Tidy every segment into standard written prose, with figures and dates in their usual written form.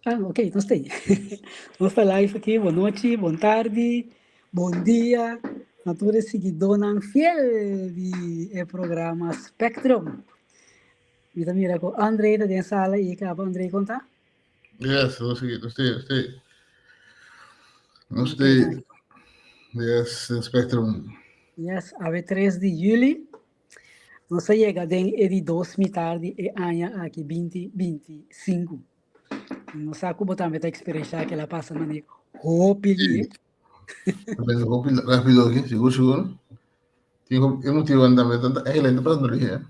Ah, ok, nos ta ei. Nos ta live aki. Bon nochi, bon tardi, bon dia na tur e siguidónan fiel di e programa Spectrum. Mi ta mira ku André ta den sala i kaba André kon ta? Yes, nos sigui, nos te, nos te. Nos Ok, te, danki. yes, den Spectrum. Yes, awe 3 di juli Nos a yega den e di dos mitar di e aña aki binti binti sinku. No sa ku bo tambe ta eksperenshá ke la pasa mane hopi Sí, lihe. tambe hopi rápido aki, sigur sigur. Tin hopi e motivonan tambe ta eigenlijk ta pasando lihe.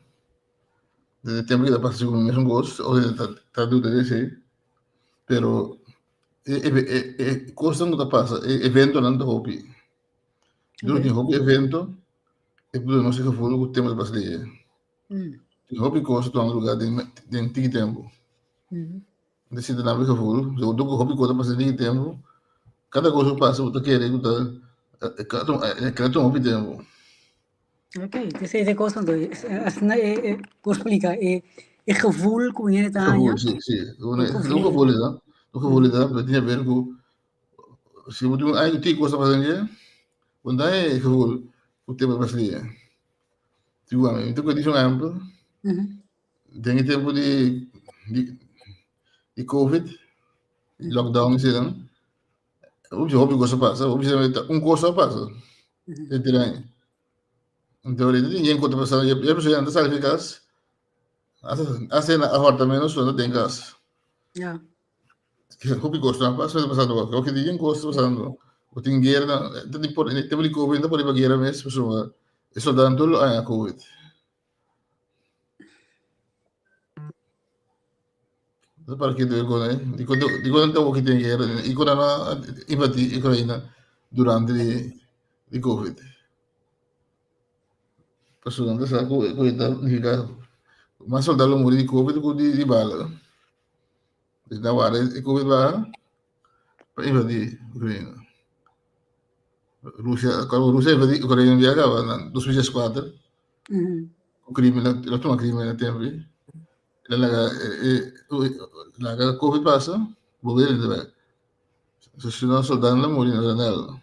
Desde e tempu ke ta pasa sigur mesun kos, o ta ta duda di esei, pero e e e kosnan ku ta pasa, e eventonan ta hopi. Dor Ok. tin hopi evento, e por duna nos e gevoel ku tempu ta pasa lihe. Tin hopi kos ta tuma lugar den den tiki tempu. Bo ta sinti nan e gevoel, dor ku hopi kos ta pasa den tiki tempu, kada kos ku pasa bo ta kere ku ta e tuma hopi tempu. Ok, esei ta e kos anto. Asina e e por splika e e gevoel ku hende ta haña. Gevoel, si, si. Un gevoel ta, un gevoel ta, pero tin haber ku Si bo tin un aña ku kos ta pasa den dje, bo no ta haña e gevoel ku tempu ta pasa di dje. Sigur ami, mi ta kue di un ehempel, den e tempu di di covid, di lockdown eseinan, hopi hopi kos a pasa, hopi un kos a pasa den tur aña. Anto ahorita tin yen ku ta pasa, ya persona ta sali di kas, hasta a hòrta ménos ta den kas. Hopi kos ta pasa pasando hopi di yen kos ta pasando. Bo tin guera, ta di por tempu di covid ta por riba guera mes pasobra e soldanan tur lo haña covid. Ta para kitu e kos ei. Dikon dikon nan ta wak tin guera dikon nan a invadi Ukraina durante di di covid. Pasobra nan ta sa ku e ta nifiká mas solda lo muri di covid ku di bala. Pues nan wara e covid baha pa invadi Ukraina. Rusia, cuando Rusia invadi Ukraina ya caba na 2004, cu Crimea, la tuma Crimea na tempo ei. La laga e laga covid pasa, bolbe drenta bek. So si no soldanan la muri na Granada.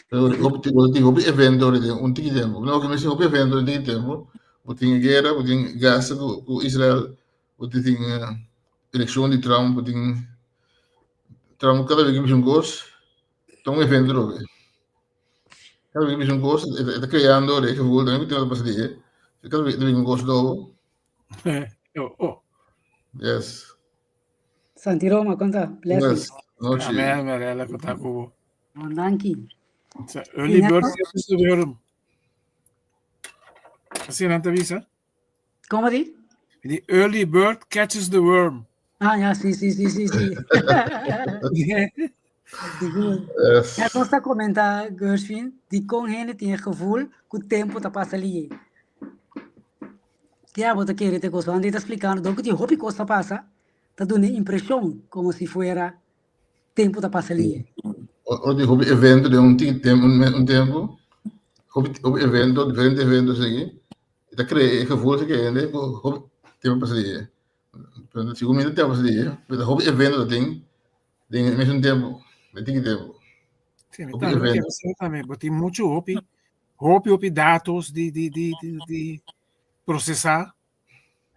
Pero hopi bo tin hopi evento ora den un tiki tempo. No, ke mi hopi evento un tiki tempo. Bo tin guera, bo tin Gaza ku ku Israel, bo tin elekshon di Trump, bo tin Trump kada bes ke bisa un kos, ta un evento atrobe. Kada bes ke bisa un kos, e ta kreando e gevoel tambe ku tin ora pasa di e. Kada bes ke un kos nobo. Oh, oh. Yes. Santi Roma, konta? Blessings. Yes. Nochi. Amen, Mirella, konta ku bo. Bon, danki. Early bird catches the worm. Asina nan ta bisa? Como di? The early bird catches the worm. Ah, ja, sí, sí, sí, sí, sí. Sigur. Yes. Ja, nos ta comenta, Gershwin, di con hende tin e gevoel cu tempo ta pasa lié. Kia bo ta kere te cos? Andy ta splicando, dor cu tin hopi cos ta pasa, ta duna e impresion como si fuera tempo ta pasa lié. Ora tin hopi evento den un tempo, un tempo, hopi hopi evento, diferente evento sigui, e ta crea e gevoel si ke hende cu hopi tempo pasa lié. Pero segun mi no tempo pasa lié, pero hopi evento ta tin den e mesun tempo, den tiki tempo. Sí, mi Hopi tambe evento. kere sa tambe, bo tin mucho hopi, hopi hopi datos di di di di di procesá,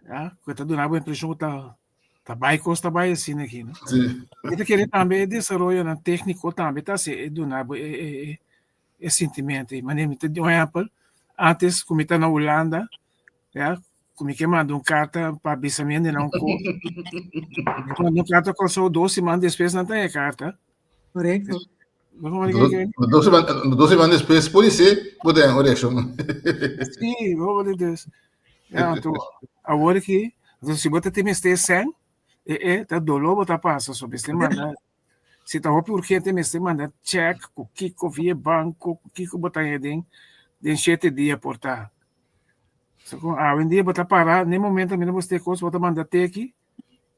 ya, ku ta duna bo impreshon ku ta ta bai kos ta bai asina aki, no? Sí. Mi ta kere tambe e desaroyonan tékniko tambe ta hasi e duna bo e e e e sintimento ei. Manera mi ta di un ehèmpel, antes ku mi ta na Hulanda, ya, ku mi ke manda un karta pa bisa mi hendenan un kos, mi manda un karta Kòrsou, dos siman despues nan ta haña e karta. Korekto. Dos siman, dos siman despues pode ser bo ten un reaccion. Sí, bo de dus. Ja, anto awor aki, anto si bo ta tin mester sèn, e e ta doló bo ta pasa, so mester manda, si ta hopi urgente mester manda check ku kiko via banko, ku kiko bo ta haña den den shete dia por ta. So kon awendia bo ta para, ne momento mi no mester kos bo ta manda teki,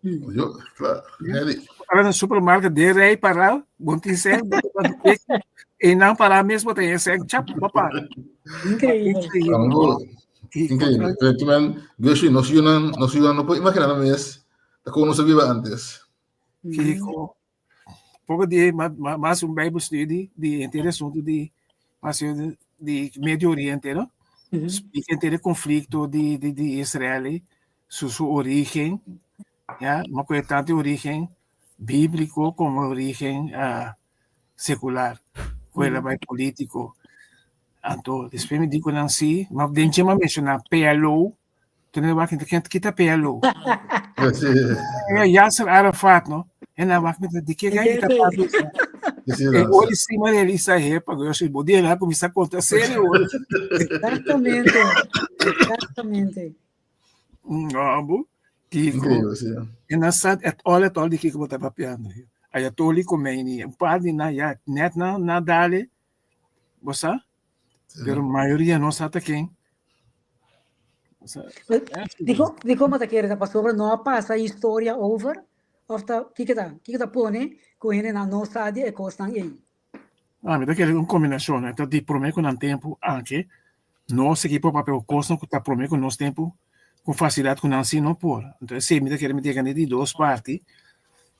Yo, claro. Heli. Para na supermarket de rij para, bon tin sen, e nan para mesmo tem sen, chap, pa para. Increíble. Increíble. Increíble. Pero tu man, Gershwin, nos yunan, nos yunan no puede imaginar mes. Ta kon nos a biba antes. Kiko. Poko di mas un Bijbel studie di henter asunto di mas di Medio Oriente, no? Splika henter e konflikto di di di Israel su su origen, ya, ma ku e tanto origen bíbliko komo origen sekular, ku el a bai polítiko. Anto despues mi di ku nan si, ma den dje mi a menshoná PLO, Toen wak ik kent kita PLO. Yasser Arafat, no? En dan wak met die keer kita papi. En hoor is maar Elisa hepa, eu acho bom dia lá começar a contar sério hoje. Exatamente. Exatamente. Abo, Kiko. En dan staat het al het al die Kiko bota papiando. Ayatollah Khomeini, un par di na ja, net na na dale. Bosa? Pero mayoria no sa ta ken. Di kon ta kere ta pasobra no a pasa historia over? Of ta kiko ta? Kiko ta pone ku hendenan no sa di e kosnan ei? Ah, mi ta kere un kombinashon. Ta di promé ku nan tempu anke nos sigui por papia ku kosnan ku ta promé ku nos tempu ku fasilidat ku nan si no por. Anto esei mi ta kere mi ta yega di dos parti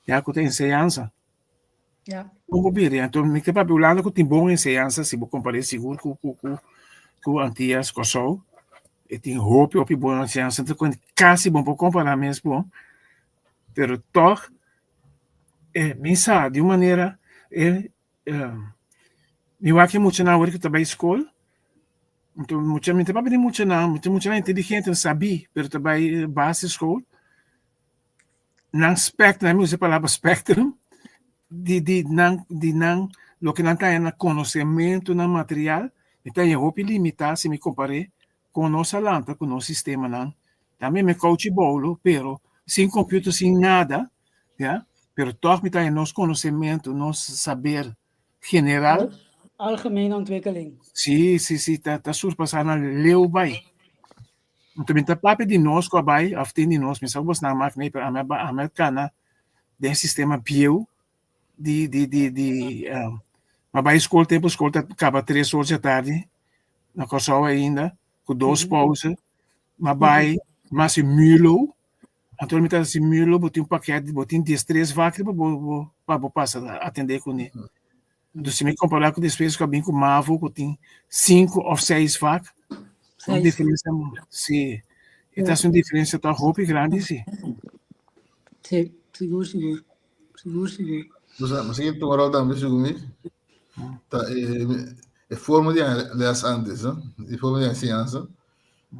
ya ku ta enseñansa. Ja. Kon bo bira? Anto mi ta papia Hulanda ku tin bon enseñansa si bo kompar'é sigur ku ku ku ku Antias, Kòrsou. E tin hopi hopi bon enseñansa anto kon kasi bo no por kompará mes bon. Pero tòg e mi sa di un manera e mi wak e muchanan awor ku ta bai skol anto mucha mi ta papia di muchanan mi ta muchanan inteligente sabí pero ta bai basisschool. Nan spectrum, mi usa e palabra spectrum, di di nan di nan loke nan ta haña na konosementu nan material, mi ta haña hopi limitá si mi kompar'é kon nos a lanta ku nos sistemanan. Tambe mi kouchi boulo, pero sin computer, sin nada, ya, pero tòg mi ta haña nos konosementu, nos saber general. Algemene ontwikkeling. Sí, sí, sí, ta ta surpasá nan leu bai. Anto mi ta papia di nos ku a bai òf tin di nos, mi sa ku bosnan mak nei, pero ami a bai, ami a kana den sistema bieu di di di di mi a bai skol tempu skol ta kaba tres or dja tardi na Kòrsou ainda ku dos pousa, mi a bai mi a hasi mulo, anto mi ta hasi mulo bo tin un pakèt bo tin diestres vak riba bo bo pa bo pasa atendé kuné. Anto si mi kompará ku despues ku a bin ku mavo ku tin sinku òf seis vak, un diferensia si e ta hasi un diferensia tòg hopi grandi si. Si, sigur sigur, sigur sigur. Bo sa, bo sa ke tuma ròl tambe segun mi? Ta e e forma di lès antes, no? E forma di enseñansa.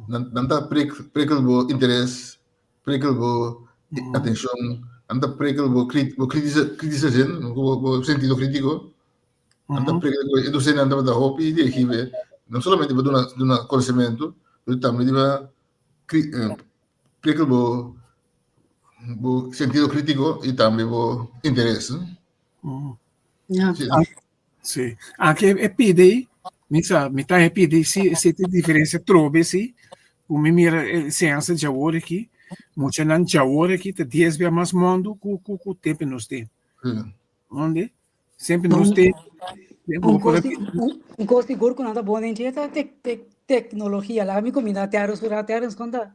Nan nan ta prik prikkel bo interes prikkel bo atenshon, nan ta prikkel bo krit bo kritische kritische zin, bo bo sentido kritiko, nan ta prikkel bo e dosentenan tabata hopi dirigí be, no solamente pa duna duna konosementu, pero tambe riba kri prikkel bo bo sentido kritiko i tambe bo interes. Ja. Sí. Sí. Anke e pidi, mi sa, mi ta e pidi si si tin diferencia trobe si, ku mi mira e enseñansa djawor aki, muchanan djawor aki ta dies bia mas mondo ku ku ku tempu nos tin. Onde? Semper nos tin. Un kos un kos sigur ku nan ta bon den dje ta teknologia. Laga mi kuminda Terrence ora. Terrence, kon ta?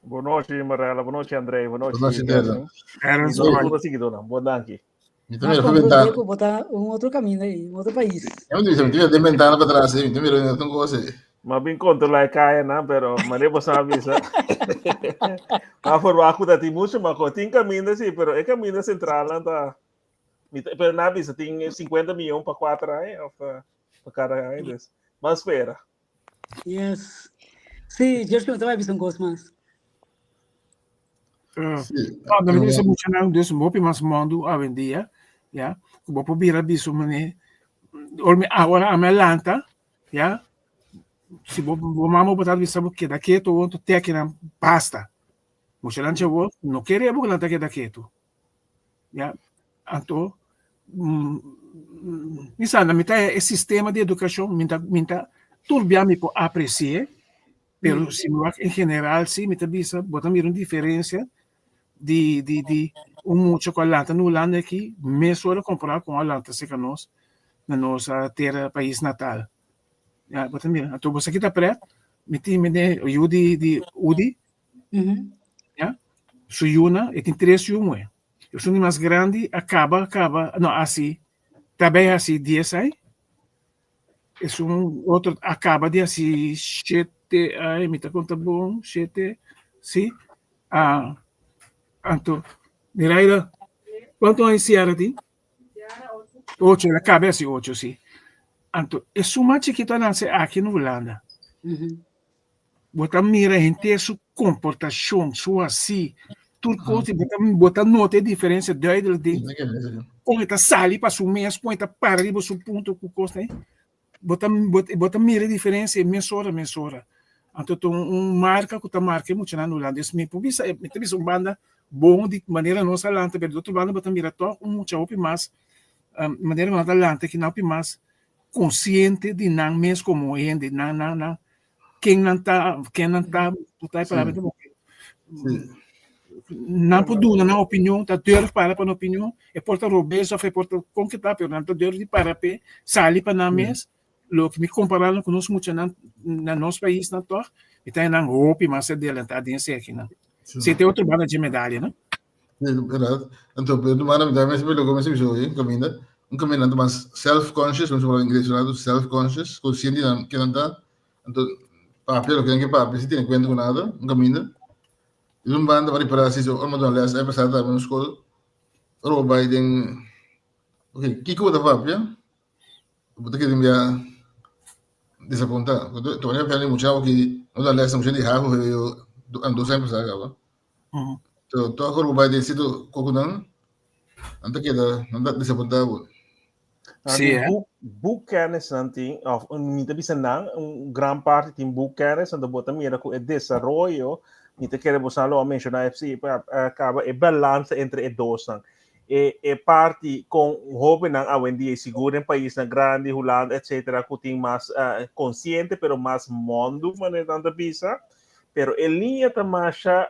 Bon nochi Marella, bon nochi André, bon nochi Bon nochi Terrence. Terrence, Tur siguidónan, bon danki. Mi ta Mas mira comprende ventana. ku bo ta un otro kaminda ei, un otro pais. Mi ta mira den ventana pa tras ei, mi ta mira den otro kos ei. Ma bin kontrolá e kayanan, pero manera bo sa bisa. Ma forwagt ku ta tin mucho mas kos. Tin kaminda si, pero e kaminda sentralnan ta mi ta pero nan a bisa tin 50 miyon pa kuater aña òf pa kada aña, dus ban spera. Yes. Sí, Joshua, ta bai bisa un kos mas. Sí. No, no mi mucha nan dus hopi mas mundu awendia, ya. Ku bo por bira bisu mane ora mi ora ami a lanta, ya. Si bo bo mama bo tata bisa bo keda ketu awor to teki nan basta. Mucha nan chawor no kere bo ku nan ta keda ketu. Ya, anto mi sa na mi ta e sistema di edukashon mi ta mi ta tur bia mi por apresi'é, pero si mi wak en general si mi ta bisa bo ta mira un diferensia di di di un mucha ku a lanta na Hulanda aki mesora kompará ku a lanta serka nos na nos tera pais natal. Ya bo ta mira anto bo sa kita pret mi tin mi den yu di di Udi ya. Su yunan, e tin tres yu muhé. Esun di mas grandi a kaba kaba, no hasi, ta bai hasi dies ai. Esun otro a kaba di hasi shete ai, mi ta konta bon, shete, si. Ah, anto, Miraida, kuantu aña Ciara tin? Ocho, el a kaba di hasi ocho, si. Anto, esun mas chikito a nase aki na Hulanda. Bo ta mira henter su komportashon, su hasí, tur kos, i bo ta bo ta nota e diferensia duidelijk den kon e ta sali pa su mes, kon e ta para riba su punto ku kos ei. Bo ta bo ta mira e diferensia mesora mesora. Anto ta un marka ku ta marka e muchanan na Hulanda. Dus mi por bisa, mi ta bisa un banda bon di manera nos a lanta, pero di otro banda bo ta mira tòg un mucha hopi mas, manera nan ta lanta aki nan hopi mas konsiente di nan mes komo hende, nan nan nan ken nan ta, ken nan ta, bo ta e palabra ta bon. Nan por duna nan opinion, ta durf para pa nan opinion, e por ta robes of e por ta kon ke ta, pero nan ta durf di para p'e, sali pa nan mes, loke mi kompará nan ku nos muchanan na nos paisnan tòg, mi ta haña nan hopi mas adelantá den esekinan. Si ta e otro banda dje medalia, no? Sí, verdad. Anto, pero tu manda mi también lo que me se hoy, caminda, un caminda mas self-conscious, vamos a inglés, self-conscious, consciente de que anda, anto, papia, lo que que papia, si tiene cuenta con nada, un caminda. Y un banda para para así, so, orma don les, ay pasar también school, oro bay den, okay, kiko da papia, bo ta kere mira desapunta. Tu manera pende mucha ki no da les mucha di hago yo dos años pasar acaba. To to akor bo bai den sitio kokunan, nan ta keda, nan ta desapuntá bo. Nan Sí, tin eh? boek, boekkennis nan tin, of mi ta bisa nan, un gran parti tin boekkennis, anto bo ta mira ku e desaroyo, mi ta kere bo sa lo a menshoná FC, pa kaba e balansa entre e dosnan. E, e parti kon hóbennan awendia, i sigur den paisnan grandi, Hulanda, etcétera, ku tin mas konsiente, pero mas mòndu, manera nan ta bisa, Pero e liña ta masha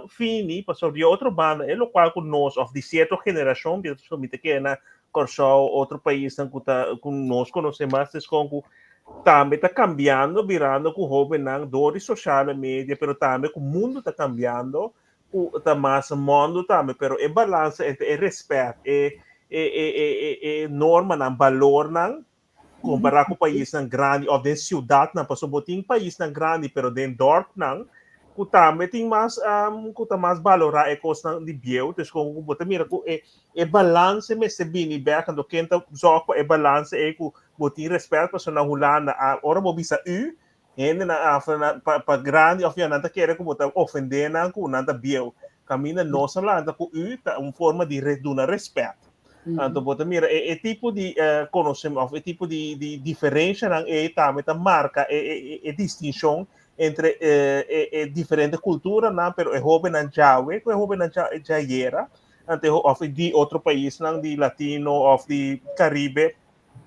fini, pasobra di otro banda e lokual ku nos òf di sierto generashon, mi ta kere na Kòrsou, otro paisnan ku ta ku nos konosé mas deskon ku tambe ta kambiando, birando ku hóbennan dor di soshale media, pero tambe ku mundu ta kambiando, ku ta mas mòndu tambe, pero e balansa entre e rèspèt, e e e e normanan, balornan Kompará ku paisnan grandi òf den siudatnan, pasobra bo tin paisnan grandi pero den dòrpnan ku tambe tin mas ku ta mas balorá e kosnan di bieu. Dus kon ku bo ta mira ku e e balanse mester bini bèk, anto ken ta zòrg pa e balanse ei ku bo tin rèspèt pasobra na Hulanda ora bo bisa u, hendenan after na pa pa grandi òf ya nan ta kere ku bo ta ofendé nan ku nan ta bieu. Kaminda nos a lanta ku u ta un forma di duna rèspèt. Anto bo ta mira e e tipo di konosementu òf e tipo di di diferenshanan ei tambe ta marka e e e distinshon entre e e diferente kulturanan, pero e hóbennan djawe ku e hóbennan dja djayera, anto e òf di otro paisnan di latino òf di karibe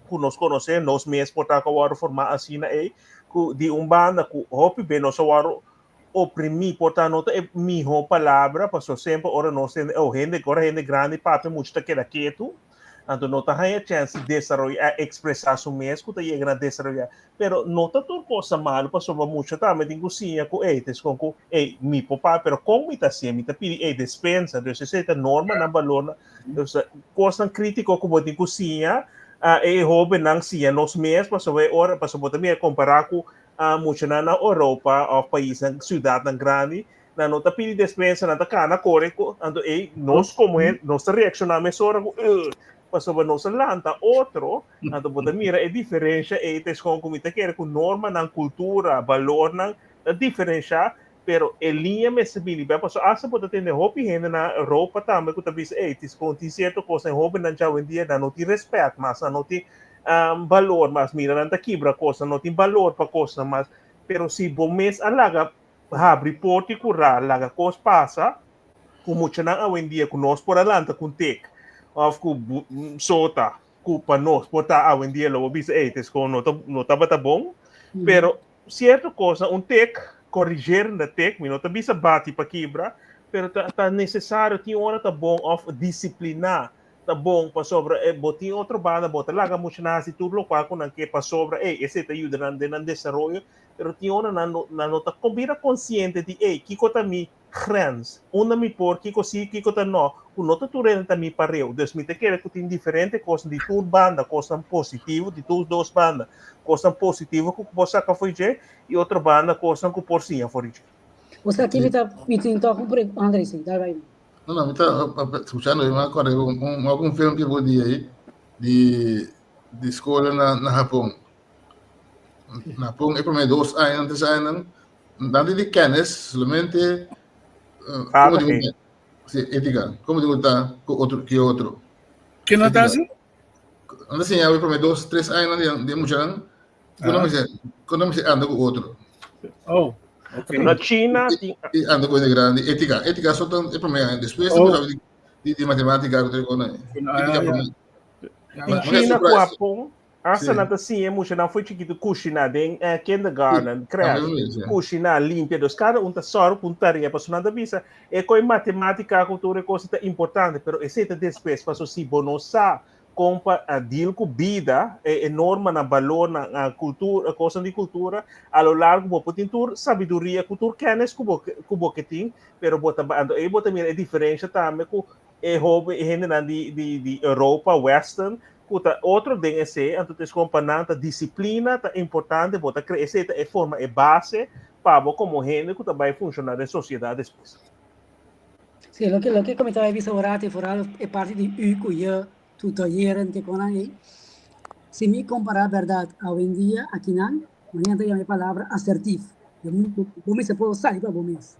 ku nos konosé, nos mes por ta ku a wòrdu formá asina ei, ku di un banda ku hopi be nos a wòrdu oprimí, por ta no ta e mihó palabra, pasobra semper ora nos tende, oh, hende, ora hende grandi papia mucha ta keda ketu, anto no ta haña chèns di desaroyá, ekspresá su mes ku ta yega na desaroyá. Pero no ta tur kos ta malu, pasobra mucha tambe tin ku siña ku, ey, ta eskon ku, ey, mi por papia, pero kon mi ta hasié? Mi ta pidi, ey, despensa. Dus esei ta normanan, balornan, dus kosnan krítiko ku bo tin ku siña, e hóbennan siña nos mes, pasobra e ora, pasobra bo ta mira kompará ku muchanan na Europa òf paisnan, siudatnan grandi, nan no ta pidi despensa, nan ta kana kore ku, anto ey nos komo hende, nos ta reakshoná mesora ku, ugh, pasobra nos a lanta otro, anto bo ta mira e diferensha ey ta eskon ku mi ta kere ku normanan, kultura, balornan ta diferenshá, pero e liña mester bini bek, pasobra asta bo ta tende hopi hende na Europa tambe ku ta bisa ey tin tin sierto kosnan e hobennan djawendia nan no tin rèspèt mas, nan no tin balor mas, mira nan ta kibra kosnan, no tin balor pa kosnan mas, pero si bo mes a laga habri porta i kurá, laga kos pasa, ku muchanan awendia ku nos por a lanta ku un tek òf ku sota ku pa nos por ta awendia lo bo bisa ey ta eskon no ta no tabata bon, pero sierto kosnan un tek korigerende tek mi no ta bisa bati pa kibra pero ta ta nesesario tin ora ta bon òf disipliná ta bon pasobra e bo tin otro banda bo ta laga muchanan hasi tur lokual ku nan ke pasobra ey esei ta yuda nan den nan desaroyo pero tin ora nan no nan no ta bira konsiente di ey kiko ta mi. grens. Unda mi por, kiko si, kiko ta no, ku no ta tur hende ta mi pareu. Dus mi ta kere ku tin diferente kosnan di tur banda, kosnan positivo di tur dos banda. Kosnan positivo ku por saka for di dje i otro banda kosnan ku por siña for di dje. Osea aki mi ta mi tin tòg un pre André si, dal bai. No, no, mi ta skuchando i mi a kòrda un un filmpje bo di ei di di skola na na Hapon. Na Hapon e promé dos añanan, tres añanan, nan tin di kennis solamente Ah, komo ta di hey. si ética, komo di ta ku otro ki otro. Ke no ta Ética. asi? Nan ta siña e promé dos, tres añanan di di e muchanan ku nan Ah. mester ku nan mester anda ku otro. Oh, okay. Na China I, tin i anda ku hende grandi, ética, ética so ta e promé aña, despues ta Oh. bo sabi di di matematica ku tur e kosnan. Ah, Ética ja. promé. Ja, Tin Ma- ja. ma China ku surprise. Hapon, hasta Sí. nan ta siña e muchanan fo'i chikitu kushiná den kindergarten, crèche, Tambe mes, ja. kushiná, limpia. Dus kada un ta sòru ku un tarea. Pasobra nan ta bisa e koi matematica ku tur e kos ta importante, pero esei ta despues. Pasobra si bo no sa kon pa deal ku bida, e normanan, balornan, kultura, kosnan di kultura, a lo largo bo por tin tur sabiduria ku tur kennis ku bo ku bo ke tin, pero bo ta anto ei bo ta mira e diferensha tambe ku e hoben e hendenan di di di Europa western ku ta otro den esei, anto ta eskon pa nan ta disiplina ta importante, bo ta kre esei ta e forma e base pa bo komo hende ku ta bai funshoná den sosiedat despues. Sí, loke loke ku mi tabata bisa ora te foral e parti di u ku je tutoyeren ke konan ei. Si mi kompará bèrdat awendia akinan, mañana ta yama e palabra asertif. Bo mester por sali pa bo mes.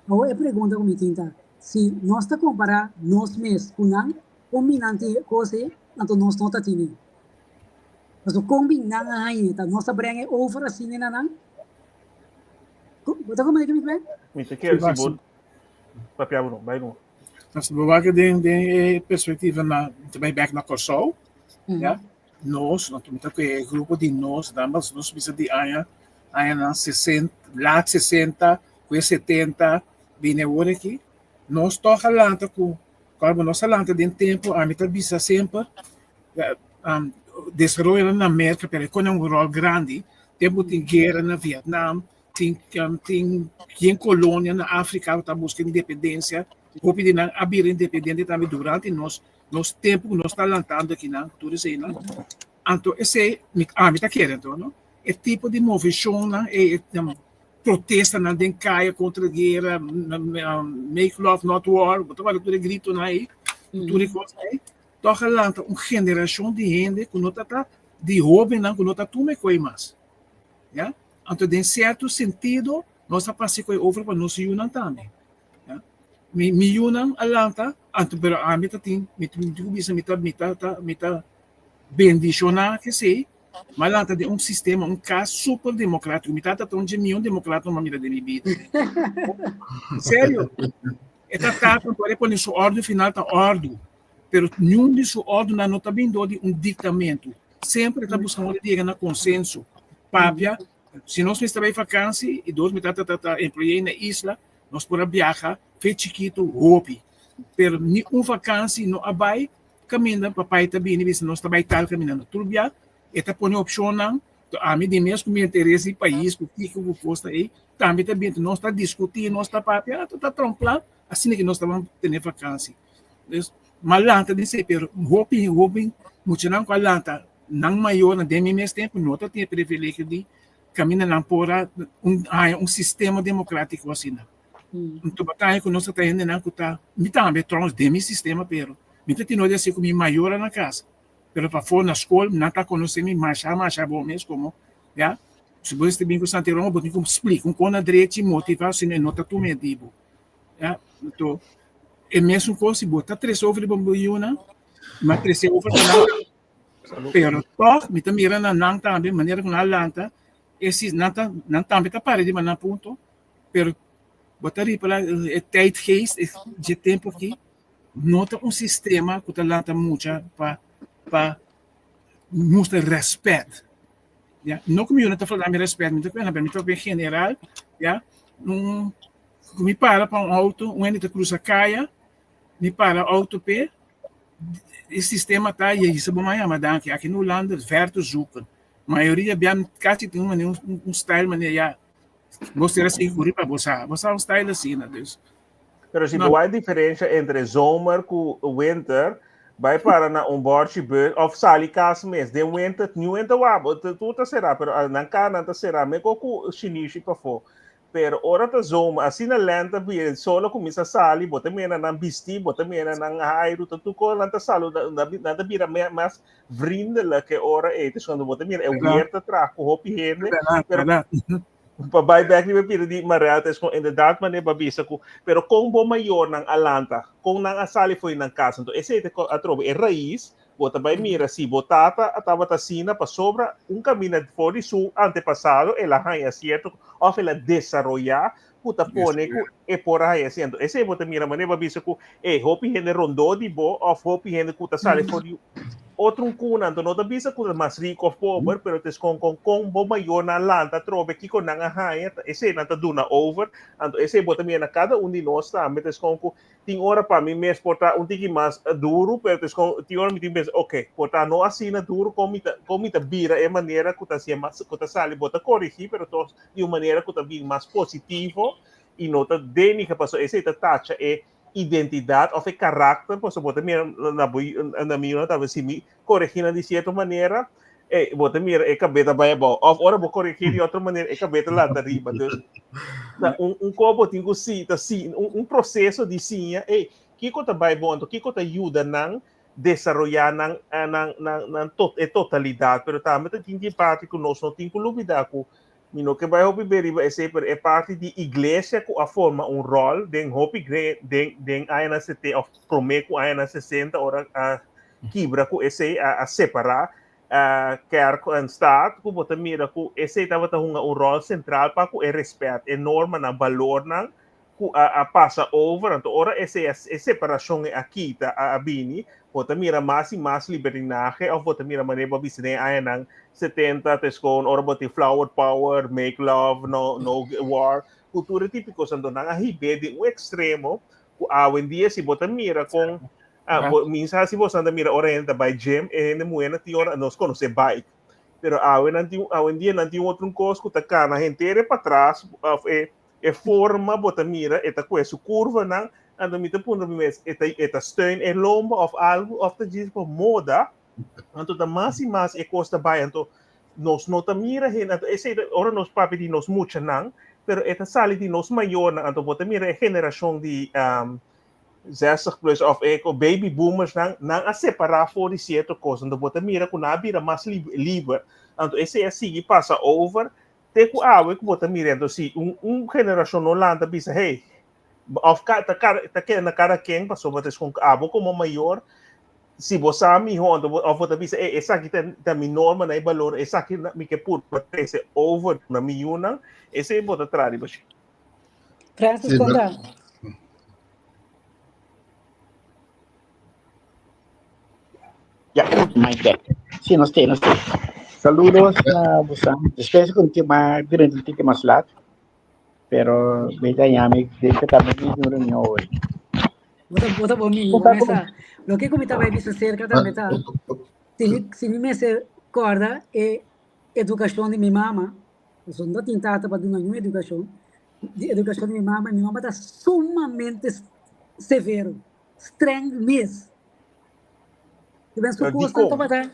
Awor e pregunta ku mi tin ta, si nos ta kompará nos mes ku nan, kon bin nan tin e kos ei, anto nos no ta tini? Pasobra kon bin nan a hañ'e ta nos ta brenga e over asina na nan? Bo ta komprende ke mi kwe? Mi ta kere si bo papia bo no, bai no. Nos bo wak den den e perspectiva na ta bai bek na Kòrsou, ya. Nos, no ta ku e grupo di nos, damas nos bisa di aña añanan sesenta, laat sesenta, ku e setenta, bini awor aki, nos tòg a lanta ku, kòrda nos a lanta den tempu, ami ta bisa semper, desaroyo na Merka, pero e kone un ròl grandi, tempu tin guera na Vietnam, tin tin yen kolonia na Afrika ku ta buska independensia, hopi di nan a bira independente tambe durante nos nos tempu ku nos ta lantando akinan, tur eseinan. Anto esei mi ami ta kere anto no, e tipo di moveshonnan e protestanan den kaya kontra guera, make love not war, bo ta wak tur e gritonan ei, tur e kosnan ei, tòg a lanta un generashon di hende ku no ta ta di hóbennan ku no ta tuma e koi mas. Ya. Anto den sierto sentido nos a pasa e koi over pa nos yunan tambe. Ya. Mi mi yunan a lanta, anto pero ami ta tin mi tin ku bisa mi ta mi ta ta mi ta bendishoná kesei, mi a lanta den un sistema, un kas super demokratiko. Mi tata ta un dje mion demokrat no a mira den mi bida. Serio. E ta tata por e pone su òrdu final ta òrdu, pero niun di su òrdunan no ta bin dor di un diktamentu. Semper e ta buska moda di yega na konsenso. Papia, si nos mester bai vakansi i dos mi tata ta ta employé na isla, nos por a biaha fe chikitu hopi. Pero ni un vakansi no a bai kaminda papai ta bini bisa nos ta bai tal kaminda. No, tur bia e ta pone opshonnan, ami di mes ku mi interes di pais ku kiko ku kos ta ei, tambe ta bini nos ta diskutí, nos ta papia, ah ta tra un plan, asina ke nos ta ban tene vakansi. Dus m'a lanta den esei, pero hopi hopi muchanan ku a lanta nan mayornan den mi mes tempu no ta tin e privilegio di kaminda nan por a un haña un sistema demokratiko asina. Anto bo ta haña ku nos ta traha hendenan ku ta, mi tambe trouwens den mi sistema pero mi ta tin odi hasi ku mi mayornan na kas, pero pafó na skol nan ta konosé mi masha masha bon mes komo ya si bo mester bin ku Santi Roma bo tin ku splika un kon a drechi motivá sino e no ta tuma e di bo ya. Anto e mesun kos si bo ta trese over di bo yunan mi a trese over pa nan pero tòg mi ta mira na nan tambe manera ku nan a lanta e si nan ta nan tambe ta para riba nan punto pero bo ta ripará e tijdgeest dje tempu aki no ta un sistema ku ta lanta mucha pa pa mustra rèspèt ya no ku mi yunan ta falta mi rèspèt mi ta kuenta mi ta papia en general ya un ku mi para pa un outo un hende ta krusa kaya mi para outo p'e e sistema ta yei bo a yama danki aki na Hulanda ver te zoeken mayoria bia kasi tin un manera un style manera ya. Bo ser así guri pa bo sa. Bo sa un style asina, dus. Pero si No. bo hay diferencia entre zomer ku winter, bai para na un borchi bus of sali kas mes. Den winter, ni winter wa, bo tu ta será, pero ah, nan ka nan ta será, me ko ku shinishi pafó. Pero ora ta zomer, asina lente bi solo kuminsa sali, bo ta mira nan bisti, bo ta mira nan hairu, ta tur ko nan ta saluda, nan ta bira mas vriendelijk e ora ei. Dus cuando bo ta mira e weer ta traha ku hopi hende, pero pa bai bek riba e pida di Marel ta es kon inderdaad manera bo a bisa ku, pero kon bo mayornan a lanta, kon nan a sali for di nan kas, anto esei ta atrobe e rais, bo ta bai mira si bo tata a tabata asina pasobra un kaminda for di su antepasado el a haña sierto òf el a desaroyá ku ta pone ku e por a haña asina. Anto esei bo ta mira manera bo a bisa ku e hopi hende rondó di bo òf hopi hende ku ta sali for di otro un kuna. Anto no ta bisa ku ta mas riku òf pober, pero ta eskon kon kon bo mayornan a lanta atrobe kiko nan a haña, ta esei nan ta duna over. Anto esei bo ta mira na kada un di nos tambe ta eskon ku tin ora pa mi mes por ta un tiki mas duru, pero ta eskon tin ora mi tin pensa oke, por ta no asina duru kon mi ta kon mi ta bira e manera ku ta hasié mas ku ta sali. Bo ta korigí pero tos di un manera ku ta bin mas positivo i no ta denigra pasobra esei ta tacha e identidat òf e karakter pasobra bo ta mira na bo na mi yunan tambe si mi koregí nan di sierto manera e bo ta mira e kabes ta bai abou òf ora bo koregí di otro manera e kabes ta lanta riba dus ta un un kos bo tin ku si ta si un un proseso di siña ey kiko ta bai bon anto kiko ta yuda nan desaroyá nan nan nan nan e totalidat pero tambe ta tin di parti ku nos no tin ku lubidá ku Mi no ke bai hopi be riba esei, pero e parti di iglesia ku a forma un ròl den hopi gre den den añanan sete òf promé ku añanan sesenta ora a kibra ku esei a a separá kèrk en staat ku bo ta mira ku esei tabata hunga un ròl sentral pa ku e rèspèt, e normanan, balornan ku a a pasa over, anto ora esei a e separashon a kita a a bini, bo ta mira mas i mas libertinahe òf bo ta mira manera bo a bisa den e añanan 70 ta eskon ora bo tin flower power, make love, no no war, ku tur e tipo di kos, anto nan a hib'é den un ekstremo ku awendia si bo ta mira kon ah bo mi sa si boso nan ta mira ora hende ta bai gym e hende muhé nan tin ora nos konosé bike pero awe nan tin awendia nan tin otro kos ku ta kana henter e patras òf e E forma bo ta mira e ta kue su kurvanan, anto mi ta puntra mi mes, e ta e ta steun e lomba òf algu òf ta djis pa moda, anto ta mas i mas e kos ta bai, anto nos no ta mira hende, anto esei ta ora nos papia di nos muchanan, pero e ta sali di nos mayornan, anto bo ta mira e generashon di 60 plus òf e baby boomersnan, nan a separá for di sierto kos, anto bo ta mira ku nan a bira mas liber, anto esei a sigui pasa over Te ku awe ku bo ta mira enton si un un generashon no lanta bisa hey òf ka ta kada ta keda na kada ken pasobra ta eskon abo komo mayor si bo sa mihó anto bo òf bo ta bisa ey esaki ta ta mi norma na e balor esaki mi ke purba trese over na mi yunan esei bo ta traha riba shi. Francis Sí, konta. Ya, mic back. Sí, nos te, nos te. Saludos na bosan. Después con que ma durante un tique mas laat. Pero beta yami de que también mi reunión hoy. Bota bota bom mi Conta mesa. Lo que comita vai bisa cerca tambe ta. Si mi si mi mester corda e educacion di mi mama, pasobra no tin tata pa duna niun educacion, di educacion di mi mama, mi mama ta sumamente severo. Streng mes. Di ben su Pero kosnan dikon? tabata,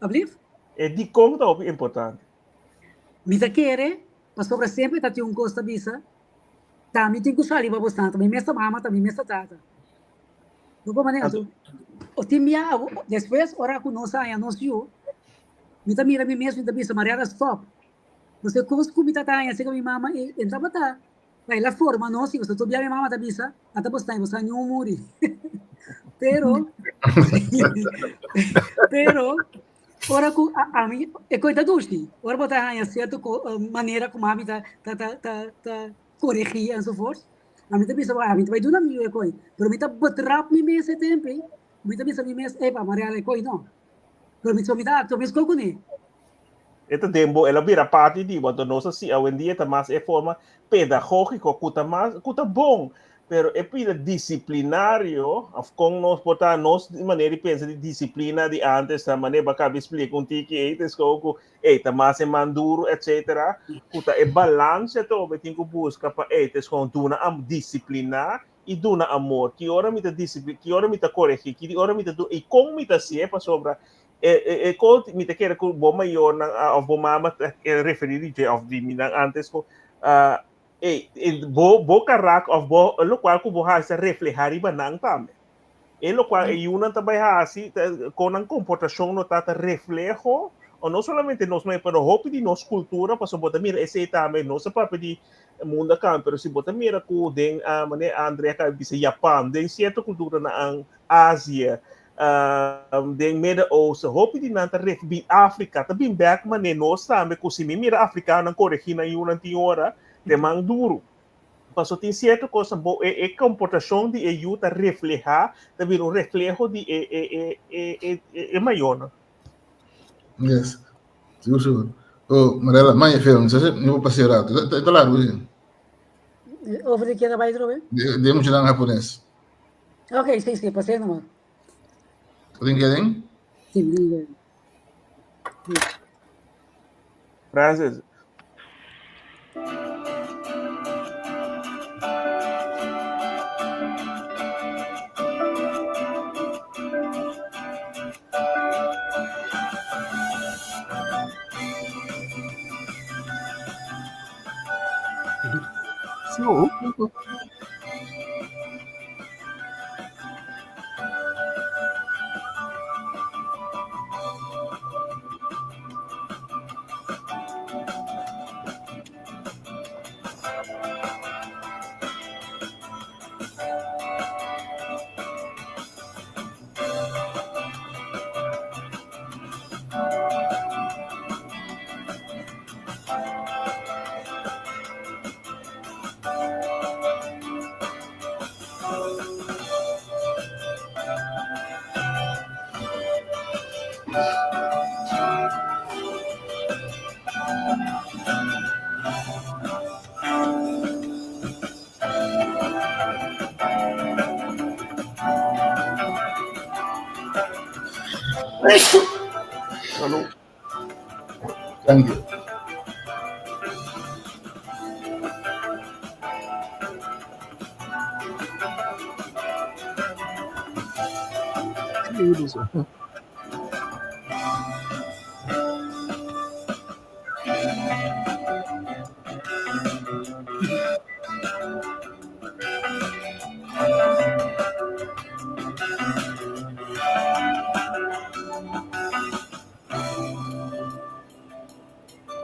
ablief? E dikon ta hopi importante. Mi ta kere, pasobra semper ta tin un kos ta bisa, ta mi tin ku sali pa bosnan, ta mi mes ta mama, ta mi mes ta tata. No por manera, Anto, o tin bia, despues ora ku nos haña nos yu, mi ta mira mi mes, mi ta bisa, Mariana stop. Pasobra e kos ku mi ta ta haña serka mi mama, e tabata Pa el a forma nos y pasobra tur bia mi mama ta bisa, ata bo sta y bo sa niun muri. Pero, pero, ora ku a, ami, e koi ta dushi. Ora bo ta haña cierto ko, manera ku mami ta, ta, ta, ta, ta corregí enzovoorts. Ami ta bisa, ami ta bai duna mi yu e koi. Pero mi ta betrap mi mes e tempo ei. Mi ta bisa mi mes, epa, Mariana, e koi no. Pero mi, so mi ta actua mes koi kuné. E ta den bo, el a bira parti di bo. Anto nos a si awendia ta mas e forma pedagógiko ku ta mas, ku ta bon. Pero e pida disiplinario, of kon nos por ta nos manera di pensa di disiplina di antes ta manera bo a kaba di splika un tiki ei ta eskou ku ei ta mas e man duru etcetera, ku ta e balanse atrobe tin ku buska pa ei ta eskou duna disiplina i duna amor. Ki ora mi ta disiplina, ki ora mi ta koregi, ki ora mi ta du i kon mi ta hasié pasobra e e e ko mi ta kere ku bo mayornan of bo mama ta referí di dje of di mi nan antes ku Ey, bo, bo karak of bo lokual ku bo hasi ta reflehá riba nan tambe. E lokual e yunan ta bai hasi, ta, kon nan komportashon no ta, ta refleho, o no solamente nos mes, pero hopi di nos kultura, pasobra bo ta mira esei tambe, nos a papia di mundo a kambia, pero si bo ta mira ku den, manera Andre a kaba di bisa, Japan, den sierto kulturanan Asia, den Midden Oosten, hopi di nan ta ref bin Afrika, ta bin bek manera nos tambe ku si mi mira afrikanonan koregí nan yunan tin ora, den man duru. Pasobra tin sierto kosnan bo e e komportashon di e yu ta reflehá, ta bira un refleho di e e e e e e mayornan. Yes, sigur sigur. Oh, Marella, manja film, sa mi por pas'é rato. Ta largu si. Over di keda bai trobe? De muchanan hapones. Ok, sí, sí, pasé nomás. Rin keren? Sí, rin keren. Francis. So. Salud. Thank you.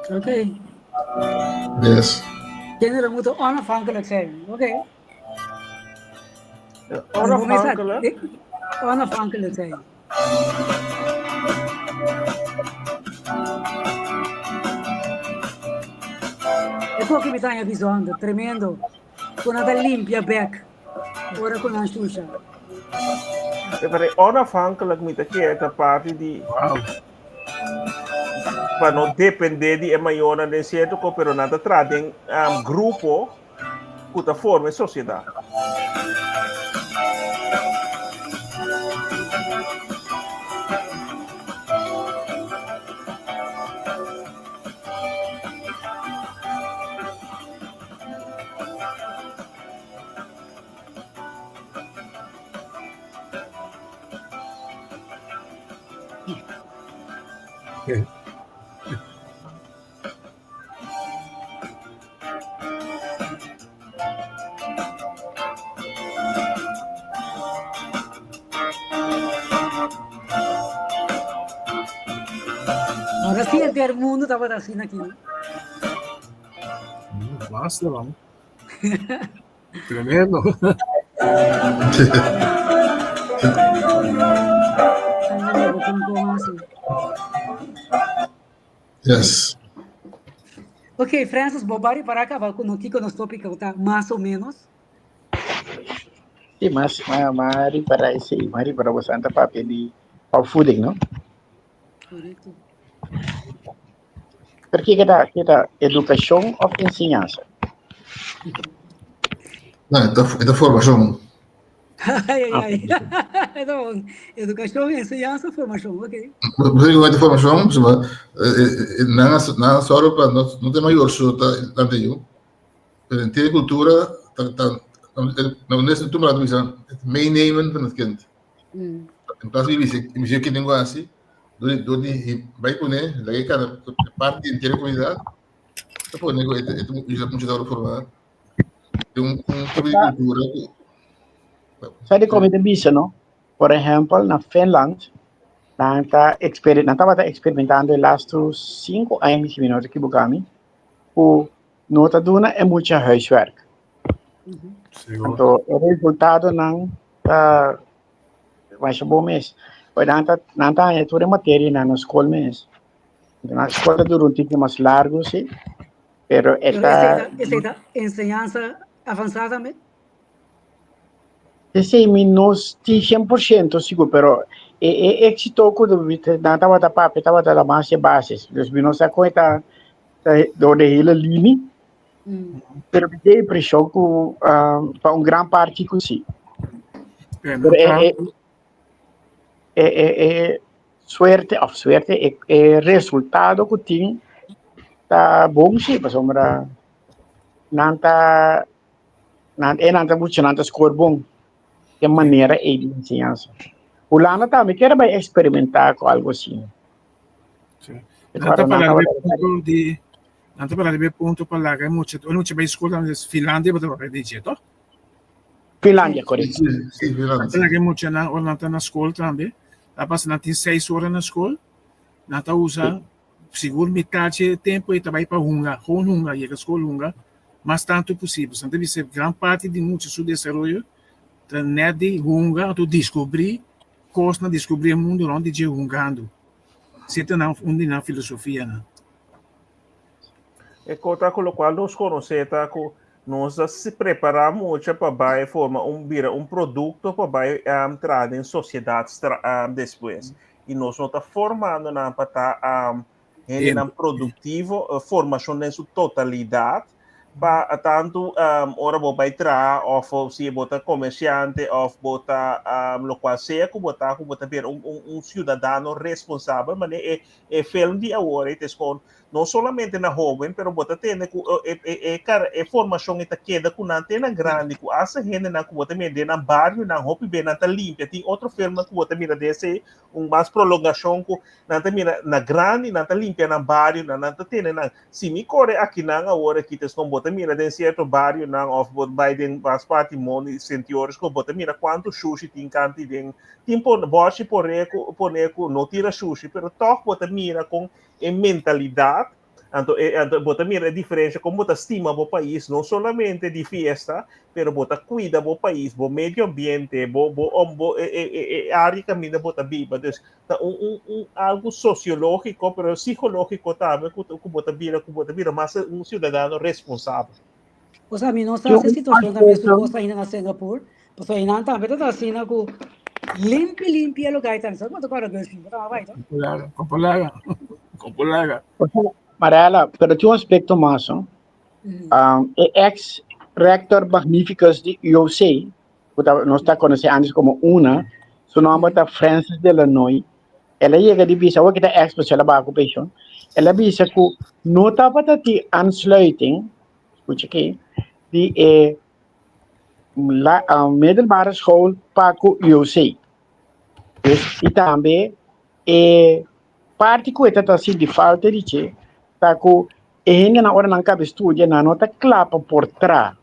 Ok. Yes. Kinderen moeten onafhankelijk zijn. Oké. Onafhankelijk? Onafhankelijk zijn. E koki mi taña bijzonder, tremendo. Ku nan ta limpia bek ora ku nan shusha. Pero onafhankelijk mi ta kere ta parti di Wow. pa no depende di e mayornan den cierto ko, pero nan ta traha den um, grupo ku ta forma e sociedad. Ahora sí, el mundo estaba así aquí. Basta, vamos. Tremendo. Yes. Ok, Francis, bo bari para acabar con kiko nos tópico ta más o menos. Sí, mas, ma, mari para sí, mari para bo santa papia di opvoeding, no? Correcto. Pero kiko ta, kiko ta educacion of enseñanza? No, e ta formashon. Ai, ai, ai. Ta bon. Edukashon, enseñansa, formashon. Ok. Bo sa ku formashon, pasobra nan a nan a sòru pa no no ta e mayor so ta lanta yu, pero henter e kultura ta ta nan mes tur ta bisa het meenemen van het kind. In plaats di bisa bisa e kind ku hasi dor di dor di bai kuné laga e kana parti di henter e komunidat ta pone ku e ta yuda mucha ta wòrdu formá. Un, un tipo di cultura ku Sa di come te bisa, no? Por ehempel, na Finland, nan ta exper nan tabata experimentando e laatste 5 aña, si mi no ta equivoca mi, ku no ta duna e mucha huiswerk. Anto e resultadonan ta masha bon mes. Pues nan ta nan ta haña tur e materianan na skol mes. Na skol ta dura un tiki mas largu si, pero e Pero ta esei ta enseñansa avansá tambe? Esei mi no tin 100% sigur, pero e e éxito ku nan tabata papia tabata la mas e basis. Dus mi no sa kon e ta door de hele linie, pero mi tin e impreshon ku pa un gran parti ku si. Pero e e e e e suerte of suerte e e resultado ku tin ta bon si pasobra nan ta nan e nan ta mucha nan ta score bon e manera ei di enseñansa. Hulanda tambe kier bai experimentá ku algo asina. Sí. Nan ta para riba e punto di nan ta para riba e punto pa laga e mucha e mucha bai skol tambe Finlandia bo ta papia di dje toh? Finlandia korekto. Sí, sí, Finlandia. Nan ta laga e muchanan ora nan ta na skol tambe ta pasa nan tin seis ora na skol nan ta usa sigur mitad dje tempo ei ta bai pa hunga gewoon hunga yega skol hunga mas tantu posibel nan ta bisa gran parti di mucha su desaroyo ta net di hunga anto diskubri kosnan diskubri e mundu rond di dje hungando esei ta nan un di nan filosofianan. E kota ku lokual nos konosé ta ku Nos a prepará mucha pa bai forma un bira un produkto pa bai traha den sosiedat despues. I nos no ta formando nan pa ta hendenan produktivo, formashon den su totalidat, pa tantu ora bo bai traha òf si bo ta komersiante òf bo ta lokual sea ku bo ta, ku bo ta bira un siudadano responsabel manera e e film di awor ei ta eskon No solamente na hoben, pero bo ta tende ku e, e, e, e, e formashon e ta keda ku nan te na grandi, ku hasta hendenan ku bo ta mira den nan barionan, hopi be nan ta limpia. Tin otro filmnan ku bo ta mira den esei, un mas prolongashon ku nan ta mira na grandi, nan ta limpia nan barionan, nan ta tene nan. Si mi kore akinan awor aki, ta eskon bo ta mira den sierto barionan òf bo bai den mas parti mondi, Sint Joris, ku bo ta mira kuantu shushi tin kanti den, tin por bòshi pore ku pone ku no tira shushi, pero tòg bo ta mira kon e mentalidad, anto e anto bo ta mira e diferencia con bo ta stima bo pais, no solamente di fiesta, pero bo ta cuida bo pais, bo medio ambiente, bo bo om bo e e e e area caminda bo ta biba. Dus ta un un un algo sociologico, pero psicologico tambe cu cu bo ta bira cu bo ta bira mas un ciudadano responsabel. Osea, mi no sa si e situacion ta mesun cos ainda na Singapore, pasobra einan tambe ta ta asina cu limpi limpi e lugar ei tambe. Sa como ta corda Gulfin? Bo ta bai to? Kompolaga, kompolaga, kompolaga. Osea, Mariela, pero tin un aspecto mas, no? Um, e ex rector magnificus di UOC, cu ta, nos ta conoce antes como una, su nomber ta Francis Delanoy, El a yega di bisa, awor ki ta ex pasobra el a baha ku penshon, el a bisa ku no tabata tin aansluiting, skucha aki, di e la middelbare school pa ku UOC. Dus i tambe e parti ku e ta ta sinti falta di dje ta ku e hendenan ora nan kaba studia nan no ta kla pa por traha.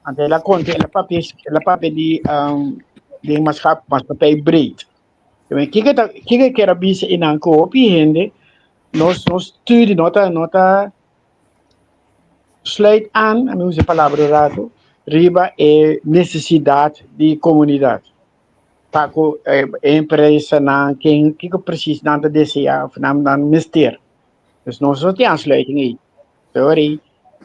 Anto el a konta, el a papia, el a papia di den maatschappij breed. Kiko ta, kiko e kier a bisa einan ku hopi hende nos nos studie no ta no ta sluit aan, ami usa e palabra un ratu, riba e nesesidat di komunidat. Pa ku e empresanan ken kiko presis nan ta desea òf nan nan mester. Dus nos no tin aansluiting ei. Sorry,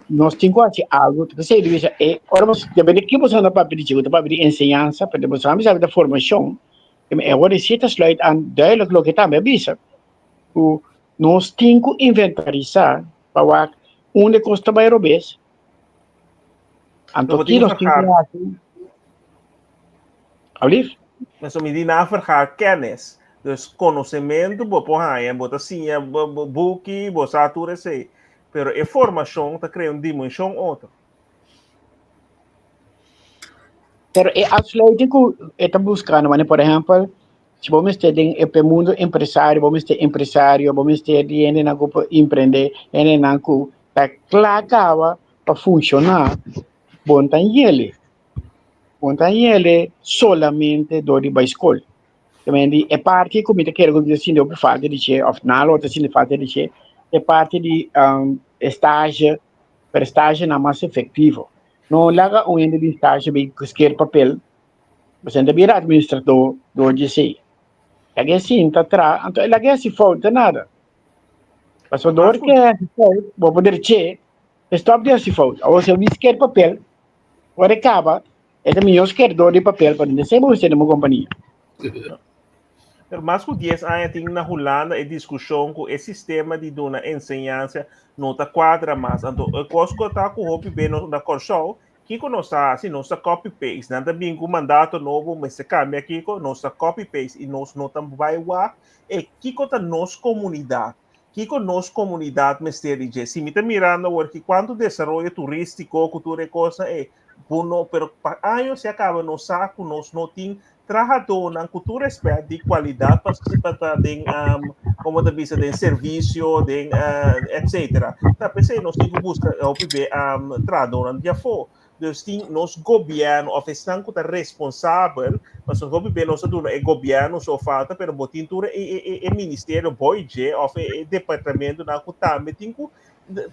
nos tin ku hasi algu. Ta p'esei di bisa e ora bo depende di ki bo ta papia di dje, bo ta papia di enseñansa, pero bo sa bisa di formashon. E ora si ta sluit aan duidelijk loke tambe a bisa, ku nos tin ku inventarisá pa wak unda e kos ta bai robes. Anto ki nos tin ku hasi? Alblief? Meso mi di na vergaar kennis. Dus konosementu bo por haña, bo ta siña buki, bo sa tur esei. Pero e formashon ta krea un dimenshon otro. Pero e afsluiting ku e ta buskando, manera por ehèmpel, si bo mester den e mundo empresario, bo mester empresario, bo mester di hendenan ku por emprende, hendenan ku ta kla kaba pa funshoná, bo no ta yele. Bo no ta yele solamente dor di bai skol. Tamen di e parti ku mi ta kere ku mi ta sinti hopi falta di dje, òf nan lo ta sinti falta di dje, e parti di stage, pero stagenan mas efektivo. No laga un hende di stage bin ku sker papel, pasobra nan ta bira administradó dor di esei. Laga e sinta tra, anto e laga e hasi fout ta nada. Pasobra dor ku e hasi fout, bo por derech'é, e stòp di hasi fout. Awor si e bin sker papel, ora e kaba, e ta mihó skerdó di papel pa no ser bo mester den bo kompania. Pero mas ku 10 aña tin na Hulanda e diskushon ku e sistema di duna enseñansa no ta kuadra mas. Anto e kos ku ta ku hopi be no na Kòrsou, kiko nos ta hasi? Nos ta copy paste. Nan ta bin ku mandato nobo, mester kambia kiko, nos ta copy paste i nos no ta bai wak e kiko ta nos komunidat. Kiko nos komunidat mester di dje? Si mi ta mirando awor ki kuantu desaroyo turístiko ku tur e kosnan ei, bo no, pero pa años ya kaba nos sa ku nos no tin trahadónan ku tur rèspèt di kualidat pa pa ta den komo ta bisa den servisio den etsetera. Ta p'esei nos tin ku buska hopi be trahadónan di afó. Dus tin nos gobièrnu òf esnan ku ta responsabel, pasobra hopi be nos ta duna e gobièrnu so falta, pero bo tin tur e e e ministerio boi dje òf e e departamentonan ku tambe tin ku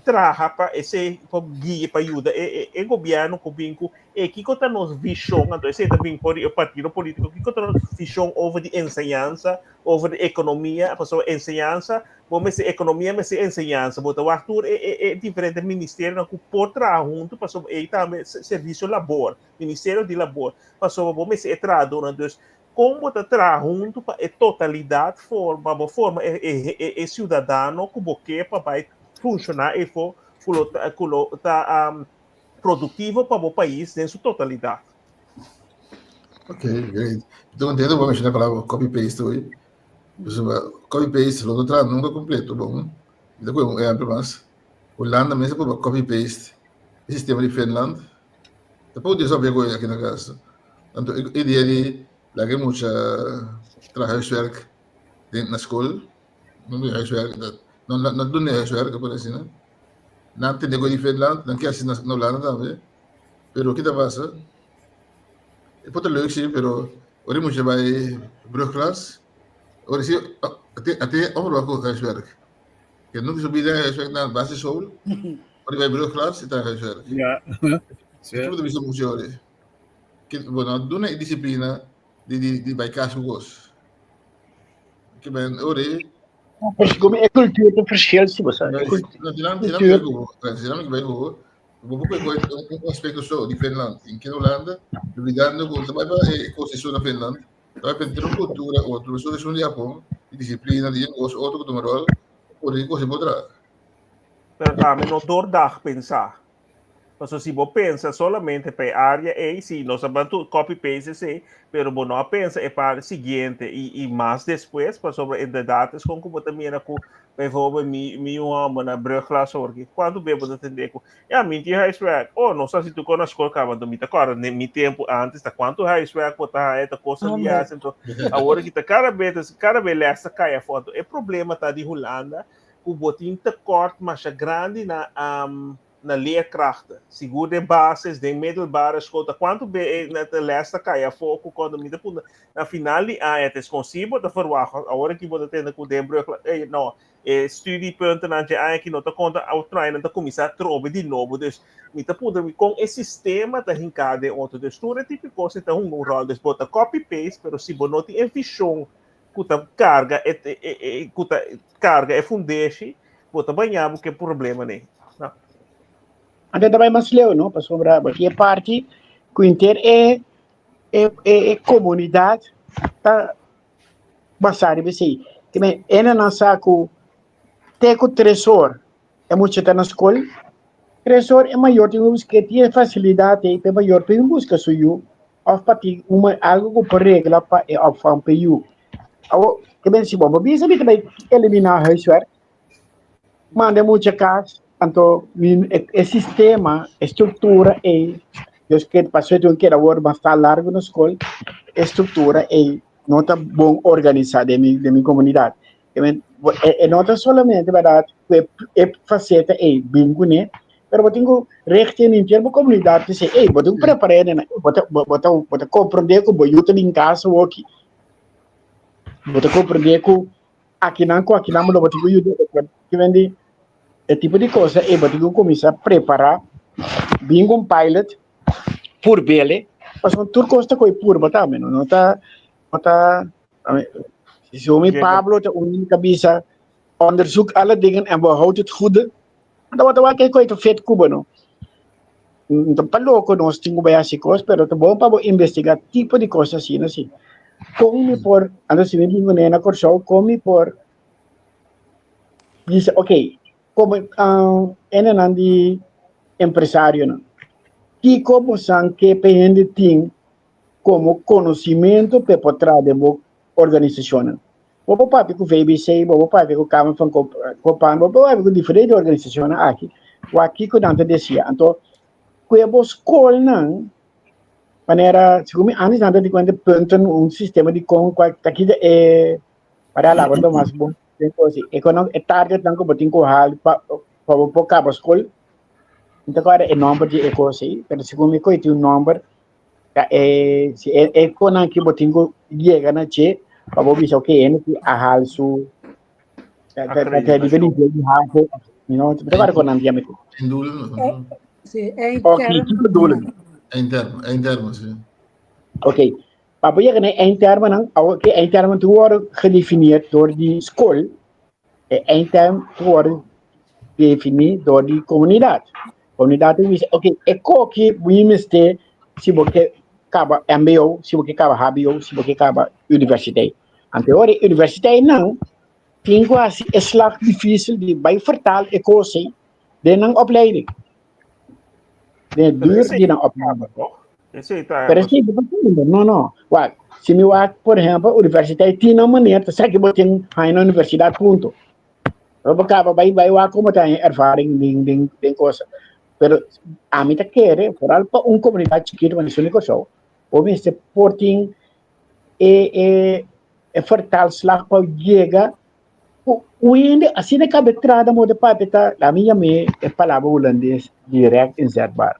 traha pa esei pa guia pa yuda e e e gobièrnu ku bin ku e kiko ta nos vishon anto esei ta bin for di e partido polítiko kiko ta nos vishon over di enseñansa over di ekonomia pasobra enseñansa bo mester ekonomia mester enseñansa bo ta wak tur e e e diferente ministerionan ku por traha huntu pasobra ei tambe servisio labor ministerio di labor pasobra bo mester e trahadónan dus Kon bo ta traha huntu pa e totalidat forma, bo forma e, e, e, e siudadano ku bo ke pa bai funshoná efo ku lo ta, ku lo ta um, produktivo pa bo pais den su totalidat. Ok, great. Estou contento por mencionar a palavra copy-paste hoje. Copy-paste, lo no nunca completo. Bom, depois um exemplo mais. Holanda mesmo por copy-paste. O sistema de Finland. Tampouco tin sòpi akoe aki na kas. Anto e idea di laga e mucha traha huiswerk den na skol, no duna huiswerk, no no duna huiswerk por asina. Nan tende koe di Finland, nan ke hasi na Hulanda tambe, pero ki ta pasa? E por ta leuk si, pero ora e mucha bai brugklas, ora si a tin onverwacht ku huiswerk. Ke nunca su bida huiswerk na basisschool, ora bai brugklas e traha huiswerk. Ja. Ki bo ta bisa mucha ora? Ke bo no duna e disiplina di di di bai kas ku kos. Ke ben ora e Pero como e cultuur ta verschil si bo sa. E cultuur. No, dinam dinam bai ku bo, dinam bai ku bo. Bo por koe un aspecto so di Finland. In ken Holanda, olvidando ku ta bai pa e kos so na Finland, ta bai pa entero un cultura otro, so esun di Japon, di disiplina, di kos otro ku tuma rol, por e kos e por traha. Pero tambe no doordag pensa. Pasobra si bo pensa solamente pa e área ei, si nos a ban tur copy paste esei, pero bo no a pensa e par siguiente i i mas despues, pasobra inderdaad es kon ku bo ta mira ku bijvoorbeeld mi mi yu hòmber na brugklas hoor ki kuantu be bo ta tende ku ya mi tin huiswerk, oh nos a hasi tur kon na skol kaba, anto mi ta kòrda den mi tempu antes ta kuantu huiswerk bo ta haña ta kosnan di Hombre. hasi, anto awor aki ta kada be kada be lès ta kai afó, anto e problema ta di Hulanda ku bo tin tekort masha grandi na na leerkrachten. Sigur den basis, den middelbare school, ta kuantu be e na ta les ta kai afó ku kuando mi ta punta na final di aña ta eskonsí bo ta verwacht awor aki bo ta tende ku den brug ey no e studiepuntennan dje aña aki no ta konta otro aña nan ta kuminsá trobe di nobo dus mi ta puntra mi kon e sistema ta hinká den otro dus tur e tipo di kos ei ta hunga un ròl dus bo ta copy paste pero si bo no tin e vishon ku ta karga e e ku ta karga e fundeshi, bo ta baña bo ku e problema nei. No. Anto ta bai mas leu, no? Pasobra bo tin e parti ku henter e e e komunidat ta basá riba esei. Te men, e nan sa ku te ku tresor e mucha ta na skol. Tresor e mayor tin ku buska tin e fasilidat ei pa e mayor por buska su yu òf pa tin un algu ku por regla pa e opvang pa e yu. Awor, ke men si bo bo bisa mi ta bai eliminá huiswerk, manda e mucha kas, anto mi e sistema, e struktura ei, Dios kere pasobra e tin ku keda awor mas ta largu na skol, e struktura ei no ta bon organisá den mi den mi komunidat. E no ta solamente bèrdat ku e faseta ei bin kuné, pero bo tin ku richting henter bo komunidat di sey, ey, bo tin ku prepará e nena, bo ta bo ta bo ta komprondé ku bo yu ta bin kas awoki, bo ta komprondé ku akinan ku akinan bo lo bo tin ku yuda, kimendi e tipo di kos ei bo tin ku kuminsá prepará, bin ku un pilot purb'el, pasobra tur kos ta kohe purba tambe, no ta no ta Si omi Pablo ta un ka bisa onderzoek alle dingen en behoud het goede. Dan wat wat kijk te vet kuba no. Ta pa loko nos tin ku bai hasi kos, pero ta bon pa bo investiga tipo di kos asina si. Kon mi por, anto si mi bin kuné na Kòrsou, kon mi por bisa, ok, komo uh, enenan di empresarionan, kiko bosan ke pa hende tin komo konosimentu p'e por traha den bo organisashonnan. Bo por papia ku VBC, bo por papia ku Kamer van Koophandel, bo por papia ku diferente organisashonnan aki, wak kiko nan ta desia. Anto, ku e bo skolnan, manera, segun mi antes nan ta di kuenta punten, un sistema di kon kua ta kita e, para alaba ta mas bon, e targetnan ku bo tin ku hal pa bo por kaba skol, mi ta kòrda e nòmber di e kos ei, pero segun mi ku e tin un nòmber Ta e si e e konan ki bo tin ku yega na che pa bo bisa okay ene ki a hal su ta ta ta ta diferente di havo you know te para konan dia me En doelen, no? Sí, é Okay, interno. kiko doelen? Eindtermen, eindtermen, sí. Oké, pa bo yega na eindtermen nan, oké, eindtermen te worden gedefinieerd door die school. E eindterm te worden definí door die comunidad. Comunidad te bisa, oké, e koki bo mester si bo ke kaba MBO, si bo ke kaba HBO, si bo ke kaba universiteit. Ante ora e universiteit nan tin ku hasi e slag difícil di bai vertaal e kos ei den nan opleiding. Den duur di nan opleiding. Esei ta. Pero esei no ta no, no. Wak, si mi wak, por ehempel, universiteit tin nan manier, ta sa ki bo tin haña na universidad punto. Bo por kaba bai bai wak komo ta haña ervaring den den den cosa. Pero ami ta kere, vooral pa un komunidat chikitu manera Suni Kòrsou, bo mester por tin e e e vertaalslag pa yega ku un hende asina kabe trata modo papia ta, ami yam'é e palabra hulandes direct inzetbaar.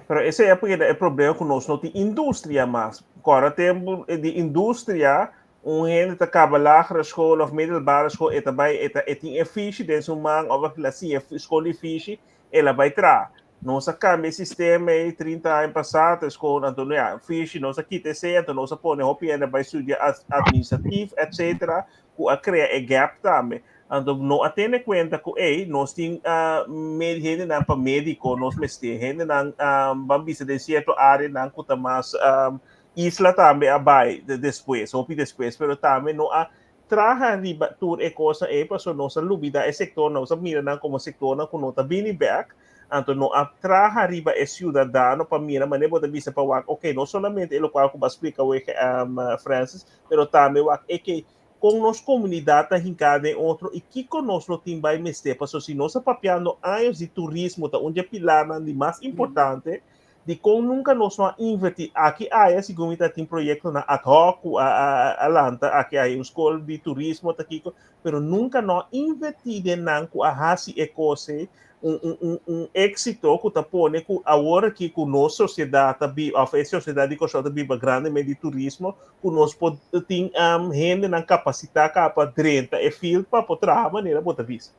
Pero esei a pone e problema ku nos no tin industria mas. Kòrda tempu di industria, un hende ta kaba lagere school of middelbare school, e ta bai, e ta, e tin e fishi den su man of el a siña e skol di fishi, el a bai traha. Nos a kambia e sistema ei 30 aña pasá, ta skol, anto no ya, fishi, nos a kita esei, anto nos a pone hopi hende bai studia administratief, etcetera, ku a krea e gap tambe. Anto no a tene kuenta ku ei, nos tin uh, hendenan pa médiko, nos mester hendenan um, ban bisa den sierto áreanan ku ta mas um, isla tambe a bai de, despues, hopi despues, pero tambe no a traha riba tur e cosa ei, paso nos a lubida e sektor, nos a mira nan komo sektornan ku no ta bini bek, anto no a traha riba e ciudadano pa mira manera bo ta bisa pa wak, ok, no solamente e lokual ku bo a splika wege um, Francis, pero tambe wak e ke kon nos komunidat ta hinká den otro i kiko nos lo tin bai mester. Pasobra si nos a papiando años di turismo ta un di e pilarnan di mas importante, dikon nunka nos no a invertí aki aya? Segun mi ta tin proyektonan ad hoc ku a a lanta aki aya, un skol di turismo ta kiko, pero nunka no a invertí den nan ku a hasi e kos ei un un un un éxito ku ta pone ku awor aki ku nos sosiedat ta biba òf e sosiedat di Kòrsou ta biba grandemente di turismo ku nos por tin um, hendenan kapasitá ka pa drenta e field pa por traha manera bo ta bisa.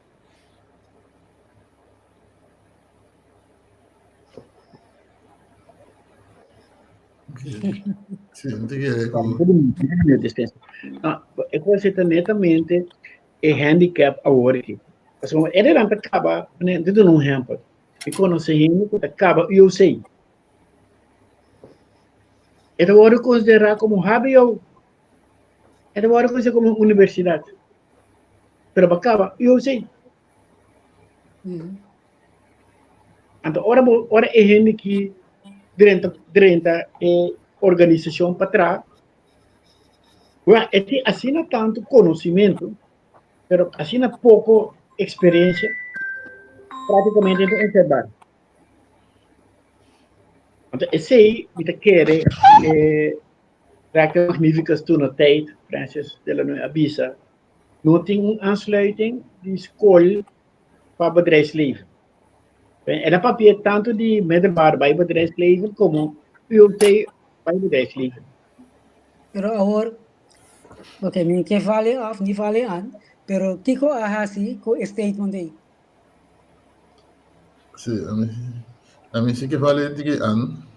Sí, no te quiere. No, e cosa ta netamente e handicap awor aki. Pasobra e ta kaba, mi ta duna un ehempel. Mi konosé hende ku ta kaba UC. E ta wòrdu konsiderá komo HBO. E ta wòrdu konsiderá komo universidat. Pero pa kaba UC. Anto ora bo ora e hende ki drenta drenta e organisashon pa traha, wak e tin asina tantu konosimentu, pero asina poko eksperensia, práktikamente e ta enfermá. Anto esei mi ta kere e Rector Magnificus toentertijd, Francis Delanoy a bisa, no tin un aansluiting di skol pa bedrijfsleven. El a papia tantu di middelbaar bai bedrijfsleven komo UMT bai bedrijfsleven. Pero awor, ok, mi ke vale af, ni vale an, pero kiko a hasi ku e statement ei? Sí, ami, ami sí ke vale tiki an.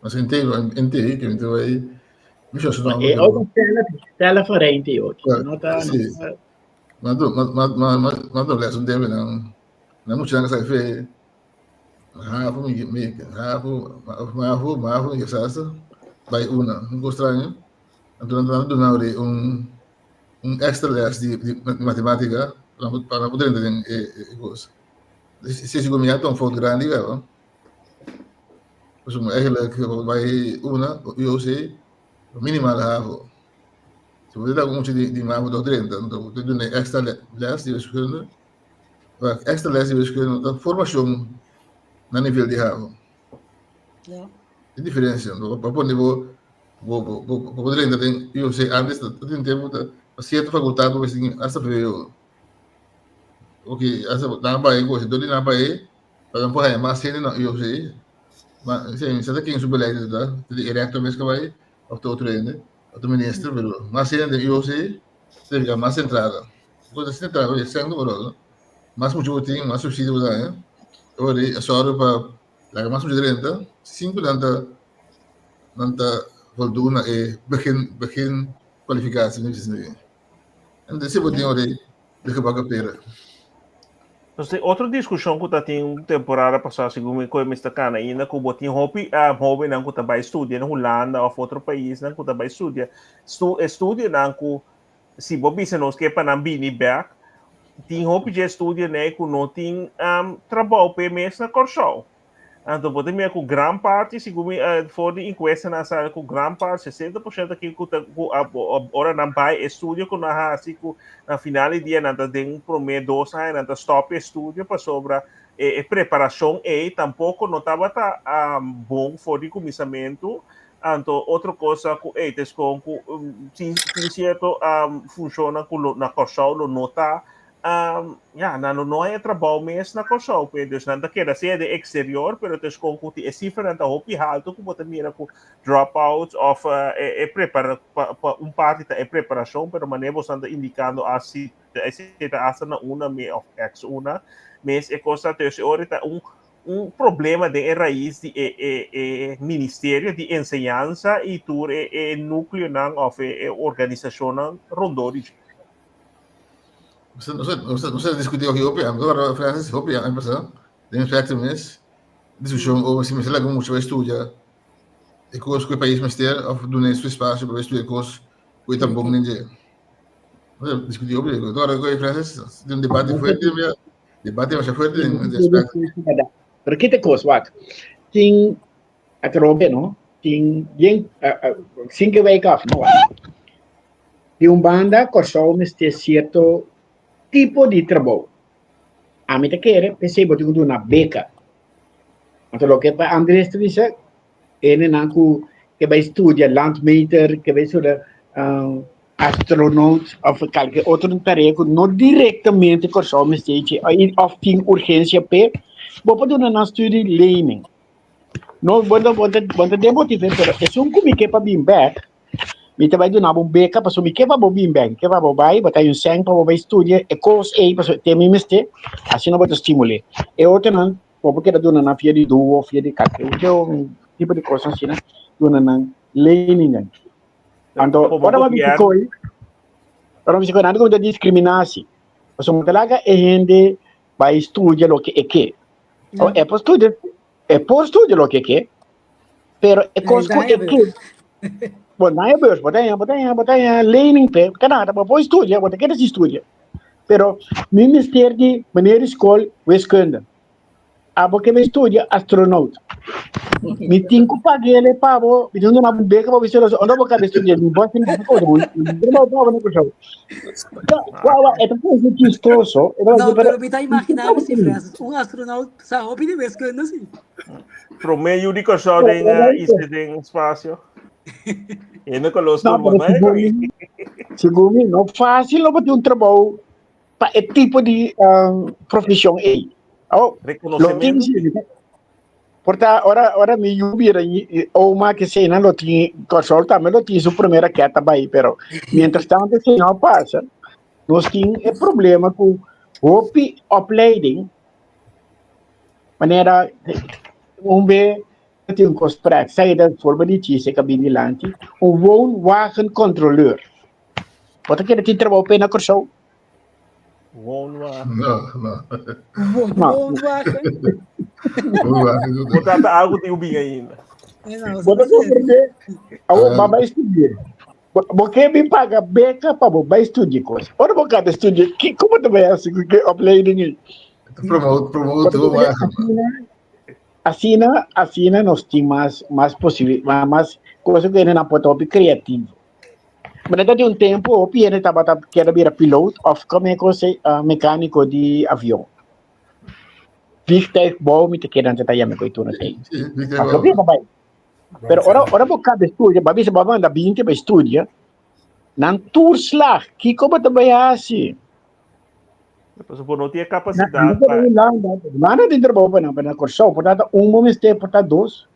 Mas ente, ente, ke mi te bai, mi shoso no. E ook stella, stella van Rijn ook. No ta, Sí. Ma do, ma, ma, ma, ma, ma do les un debe nan. Na mucha nan sa fe. Havo mi mi havo, mavo, mavo mi sasa. Bai una, un cosa extraño. Anto nan nan duna un un extra les di, di matemática pa nan poder entender e, e, e cosa. Si si mi un fout grandi, wel. Dus eigenlijk bij una, UOC, minimaal havo. Si bo ta mucha di, di mavo toch drenta, dan te doen extra les di wiskunde. Maar extra les di wiskunde, dat formatie na nivel di havo. Ja. E diferensia. Pa pone bo bo bo bo bo drenta den UOC antes dat tin tempo dat pa cierto facultad bo mester hasta VWO. Ok, hasta nan bai gosi, dor di nan bai pa nan por haya mas hende na UOC. Ma si sa ta ken su beleid ta, di e rector mes ka bai of ta otro hende, otro minister, pero mas hende den UOC significa mas entrada. Pues sin entrada, sendo bro, mas mucho bo tin, mas subsidio bo ta haya. Ora e sòru pa Laga mas mucha drenta, sin ku nan ta nan ta voldoen na e begin begin kwalifikatie mi bisa esei. Entonces si bo tin ora de gebakken pera. Nos tin otro diskushon ku ta tin temporada pasá segun mi koe Mister Kana ainda ku bo tin hopi hóbennan ku ta bai studia na Hulanda òf otro paisnan ku ta bai studia stu estudionan ku si bo bisa nos ke pa nan bini bek, tin hopi dje estudio nei ku no tin um, trabou p'e mes na Kòrsou. Anto bo ta mira ku gran parti, segun mi uh, for di enkuesta nan sali ku gran parti, 60% aki ku ta ku a, ora nan bai estudio ku nan hasi ku na final di dia nan ta den promé dos aña nan ta stòp e estudio pasobra e, e preparashon ei tampoko no tabata um, bon for di kuminsamentu. Anto otro cosa ku ei ta eskon ku tin tin sierto funshonnan ku lo na Kòrsou lo no ta ya nan lo no haña trabou mes na Kòrsou pe dus nan ta keda sea den eksterior pero ta eskon ku tin e sifranan ta hopi haltu ku bo ta mira ku dropouts òf e e prepara pa pa un parti ta e preparashon pero manera boso ta indikando a si esei ta asta na una me òf eks una mes e kos ta dus e ora ta un un problema den e rais di e e e ministerio di enseñansa i tur e e núcleonan òf e e organisashonnan rondó di dje. Nos nos nos a diskutí hopi hopi anto Francis hopi aña pasá den efecto mes diskushon over si mester laga mucha bai studia e kos ku e pais mester òf duna su espasio pa bai studia e kos ku e ta bon den dje. Nos a diskutí hopi ora Francis tin un debate fuerte Debate masha fuerte den den aspecto. Pero kite kos, wak. Tin atrobe, no? Tin bien cinco wijk af, no? Wak. Di un banda, Kòrsou mester sierto tipo di trabou. Ami ta kere, p'esei bo tin ku duna beka. Anto loke pa Andres ta bisa, hendenan ku ke bai studia landmeter, ke bai studia astronaut of kalke otro tarea ku no direktamente Kòrsou mester echi of tin urgensia p'e, bo por duna nan studie lening. No, bo ta bo ta bo ta demotiv'é, pero esun ku mi ke pa bin bèk, mi ta bai duna bo un beka pasobra mi ke pa bo bin bèk, mi ke pa bo bai, bo ta hay un sèn pa bo bai studia e kos ei pasobra te mi mester, asina bo ta stimul'é. E otronan bo por keda duna nan via di duo, via di kalke otro tipo di kos asina, duna nan leningen. Anto, Como ora bo bisa gobierno, koi, ora bo bisa koi, nan ta kuminsá diskriminasi. Pasobra bo ta laga e hende bai studia loke e ke. O Ja. e por studia, e por studia loke e ke, pero e Nee, kos ku daña e ke, beurs. bo daña beurs, bo daña, bo daña, bo daña lening p'e, bo ta nada, bo por studia, bo ta keda sin studia. Pero mi mester di meneer di skol wiskunde. Abo ke studia astronaut. Mi tin ku pagele pa bo, mi tin duna bo beka pa bo studia. Unda bo kabe studia? Mi bo tin ku bo. Bo bo bo ko. Wa wa, e ta parece chistoso. E ta No, pero pero mi ta imaginá mi si Francis, un astronaut sa hopi di wiskunde si. Promé yu di Kòrsou den uh, ise den espacio. E no kolos No, tur pero bon, eh, segun mi, segun mi, no fácil lo bo tin un trabou pa e tipo di um, profesión ei. Oh, lo tin Reconocimiento. sí. Porta ora ora mi yu bira oma que sei nan lo tin Kòrsou tambe lo tin su primera raketa bai, pero mientras tanto esei no pasa, nos tin e problema ku hopi opleiding manera un be tin un gesprek, sei dat forma di chiste ka bin dilanti, un woonwagencontroleur. Bo ta kere tin trabou pe na Kòrsou? Woonwagen. No, no. No. Woonwagen. Woonwagen. Bo tata algo tin bin ainda. No, Bo ta comprende? Awo Ah. ba bai studia. Bo bo ke bin paga beka pa bo bai studia kos. Ora bo kada studia, ki como ta bai hasi ku ke opleiding ei? Promote, Bo promote ta comprende? woonwagen. Asina, asina, asina nos tin mas mas posibil, mas cosa ku hende nan por ta hopi creativo. Maar dat un tempo hopi hende tabata kier bira piloot of como e cosa uh, mecánico di avion. Vliegtuigbouw mi te kere nan ta yama koe toen sei. Sí, Maar lo vliegtuigbouw. bai. Pero ora ora bo kabe studia, ba bisa ba manda 20 ba studia, nan toerslag, kiko bo ta bai hasi? Paso bo no tin Na capacidad pa Hulanda, Hulanda tin trabou pa nan, pa na Kòrsou, por ta un bo mester, por ta dos.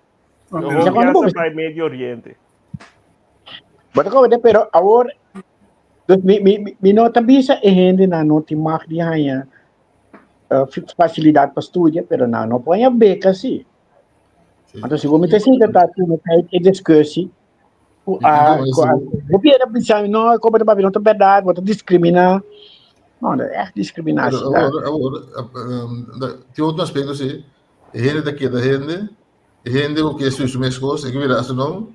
Yo Bisa hopi cuando bo hasta mester. bai Medio Oriente. Bo ta komprende, pero awor, dus mi, mi, mi- mi no ta bisa e hende nan no tin mag di haña eh, facilidad pa studia, pero nan no por haña beka sí. Sí. Anto segun mi ta sinta ta tuma tijd e discussie ku Mi a, no ku a, is hopi hende bisa no, como ta papia no ta berdad, bo ta discrimina. No, dat is echt Pero discriminatie daar. awor, awor, tin otro aspecto sí. E hende ta keda hende, E hende ku ke studia su mes kos, e ke bira astronom,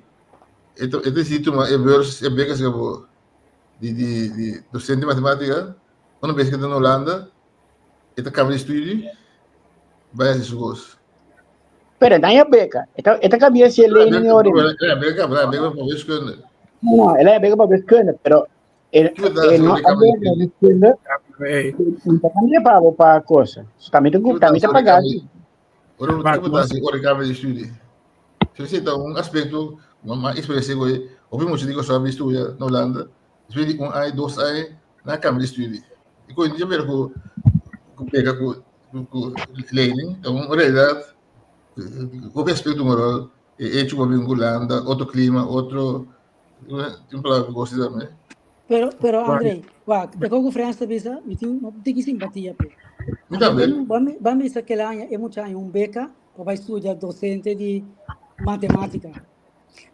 e ta e ta disidí tuma e beurs, e beka seka bo di di di dosente di matematika, una bes ke ta na Hulanda, e ta kambia di studi, bai hasi su kos. Pero e daña beka. E ta, e ta kambia si e lening ori. E beka, e beka pa wiskunde. No, el a beka pa wiskunde, pero e, Kiko ta e hasi no ori a kambia di beka studi? wiskunde, Hey, no ta kambia pa bo pa cosa. So, tambe ta, Kiko ta tambe hasi ta ori paga. kambia? Ora bo kiko ta hasi ora kambia di studi? So esei ta un aspekto ku mi a eksperensia ku e hopi mucha di Kòrsou a bin studia na Hulanda, despues di un aña, dos aña, nan a kambia di studi. I ku hoy mira ku ku beka ku ku lening ta un realidat hopi aspekto un ròl e hecho ku a bin Hulanda, otro klima, otro tin palabra ku gosi tambe. Pero, pero André, wak, de kogo Frans ta bisa, mi tin un tiki simpatia pe. Mi tambe. Ban ban bisa kel aña e mucha haña un beka pa bai studia docente di matematica.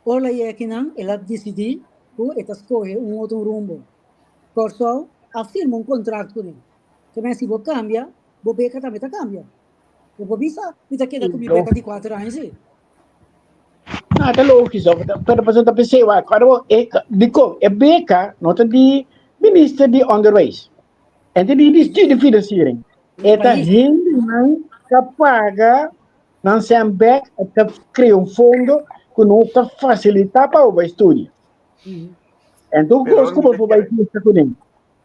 Ora e akinan el a disidí ku e ta skohe un otro rumbo. Kòrsou a firma un kontrakt kuné. Te men si bo kambia, bo beka tambe ta kambia. Bo por bisa, mi ta keda ku mi beka di kuater aña si. No, ta logisch, pero pasobra ta pensé, wak, ora bo, e, dikon, e beka no ta di minister di onderwijs, en ta di di studiefinanciering. E ta hendenan ta paga nan sèn bek, ta krea un fondo ku nos ta fasilitá pa bo bai studia. Enton Pero kos ku mi bo ta por bai kere fiesta kuné.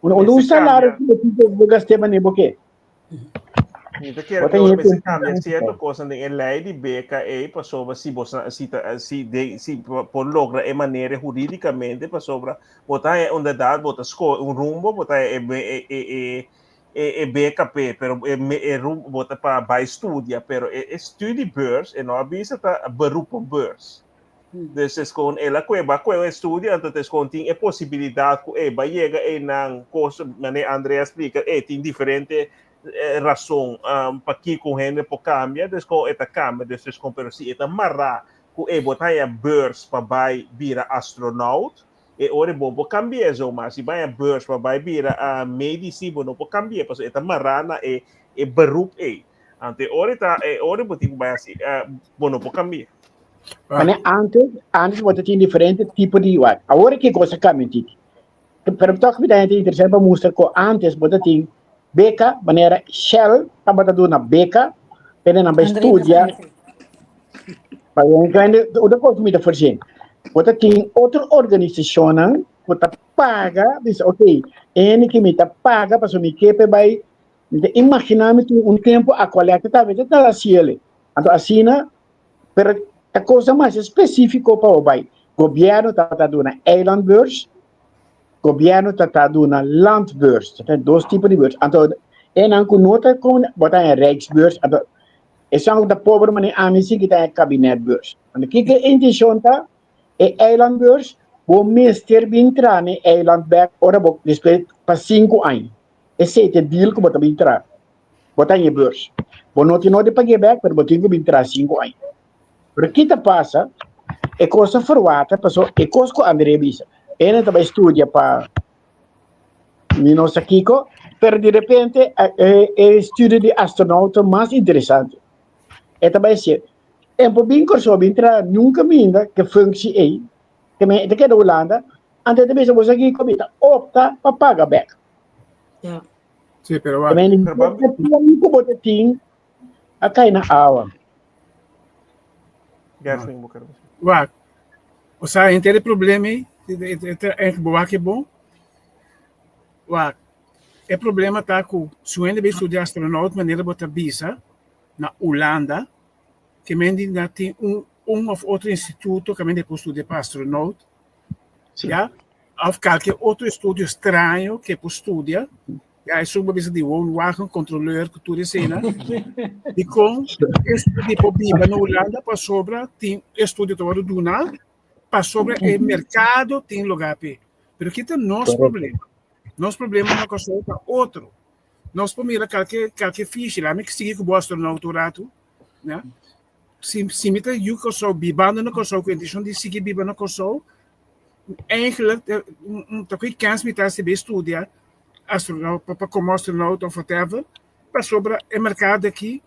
Un, un mester salario cambia. ku bo tin ku bo gast'é manera bo ke. Mi ta kere Bo ta ku yega mester tempu cambia tantu. cierto cosnan den e ley di beca ei pasobra si bo sa si ta si den si por logra e manera huridicamente pasobra bo ta haña inderdaad bo ta scoge un rumbo bo ta haña e e e e e e beca p'e pero e e rumbo bo ta pa bai studia pero e e studiebeurs e no a bisa ta beroepenbeurs. Dus es kon el a kue ba kue un estudio anto es kon tin e posibilidat ku e ba yega einan kos mane Andrea splika e tin diferente eh, rason um, pakiko un hende por kambia dus kon e ta kambia dus es kon pero si e ta mará ku e bo ta haña beurs pa bai bira astronaut e ora bo por kambia zo maar si bai haña beurs pa bai bira uh, medici bo no por kambia pasobra e ta mará na e e beroep ei anto e ora ta e ora bo tin ku bai hasi uh, bo no por kambia. Mane antes, antes bo ta tin diferente tipo di wat. Awor ki cosa cambia un tiki. Pero toch mi ta hente interesante pa mustra cu antes bo ta tin beca, manera Shell tabata duna beca, Hendenan bai studia. Pa otro kos mi ta voorzien. Bo ta tin otro organisashonnan ku ta paga, bisa ok, ene ki mi ta paga pasobra mi ke pa e bai, mi ta imaginá mi tin un tempu a kolekta tambe ta ta hasiel. Anto asina, pero ta kosnan masha spesífiko pa bo bai. Gobièrnu ta duna eilandbeurs, Gobierno ta ta duna landbeurs, ta tin dos tipo di beurs. Anto enan ku no ta kon bo ta en rijksbeurs, anto esun ku ta pober mane ami si ki ta en kabinetbeurs. Anto kiko e intenshon ta? E eilandbeurs bo mester bin tra na e eiland bek ora bo despues pa sinku aña. Esei ta e deal ku bo ta bin tra. Bo ta en e beurs. Bo no tin nodi pag'é bek pero bo tin ku bin tra sinku aña. Pero ki ta pasa? E kos ta verwata paso e kos ku André bisa. Ene ta bai studia pa mi no sa kiko, pero di repente e, e estudio di astronauta mas interesante. E ta bai ser, en por bin Kòrsou bin traha niun kaminda ke functie ei, ke men e ta keda Hulanda, anto e ta bisa bo sa kiko mi ta opta pa paga bek. Ja. Sí, pero wak. Men, ku bo ta tin a kai na awa. Gershwin bo kere bisa. Wak. Osea, henter e problema ei, e ta echt bo wak e bon. Wak, e problema ta ku si un hende bai studia astronaut manera bo ta bisa na Hulanda, ke men di na tin un un of otro instituto kaminda e por studia pa astronaut, ya, of kalke otro estudio straño ke por studia. Ja, esun bo bisa di woonwagen, controleur ku tur esena. Dikon estudio por biba na Hulanda pasobra tin estudio ta wòrdu duna pasobra e merkado tin lugá p'e. Pero kita nos problema? Nos problema na Kòrsou ta otro. Nos por mira kalke kalke fishi, laat mi sigui ku bo astronaut un ratu, ya. Si si mi ta yu Kòrsou bibando na Kòrsou ku intenshon di sigui biba na Kòrsou, eigenlijk ta ku e kèns mi ta si bai studia astronaut pa komo astronaut of whatever, pasobra e merkado aki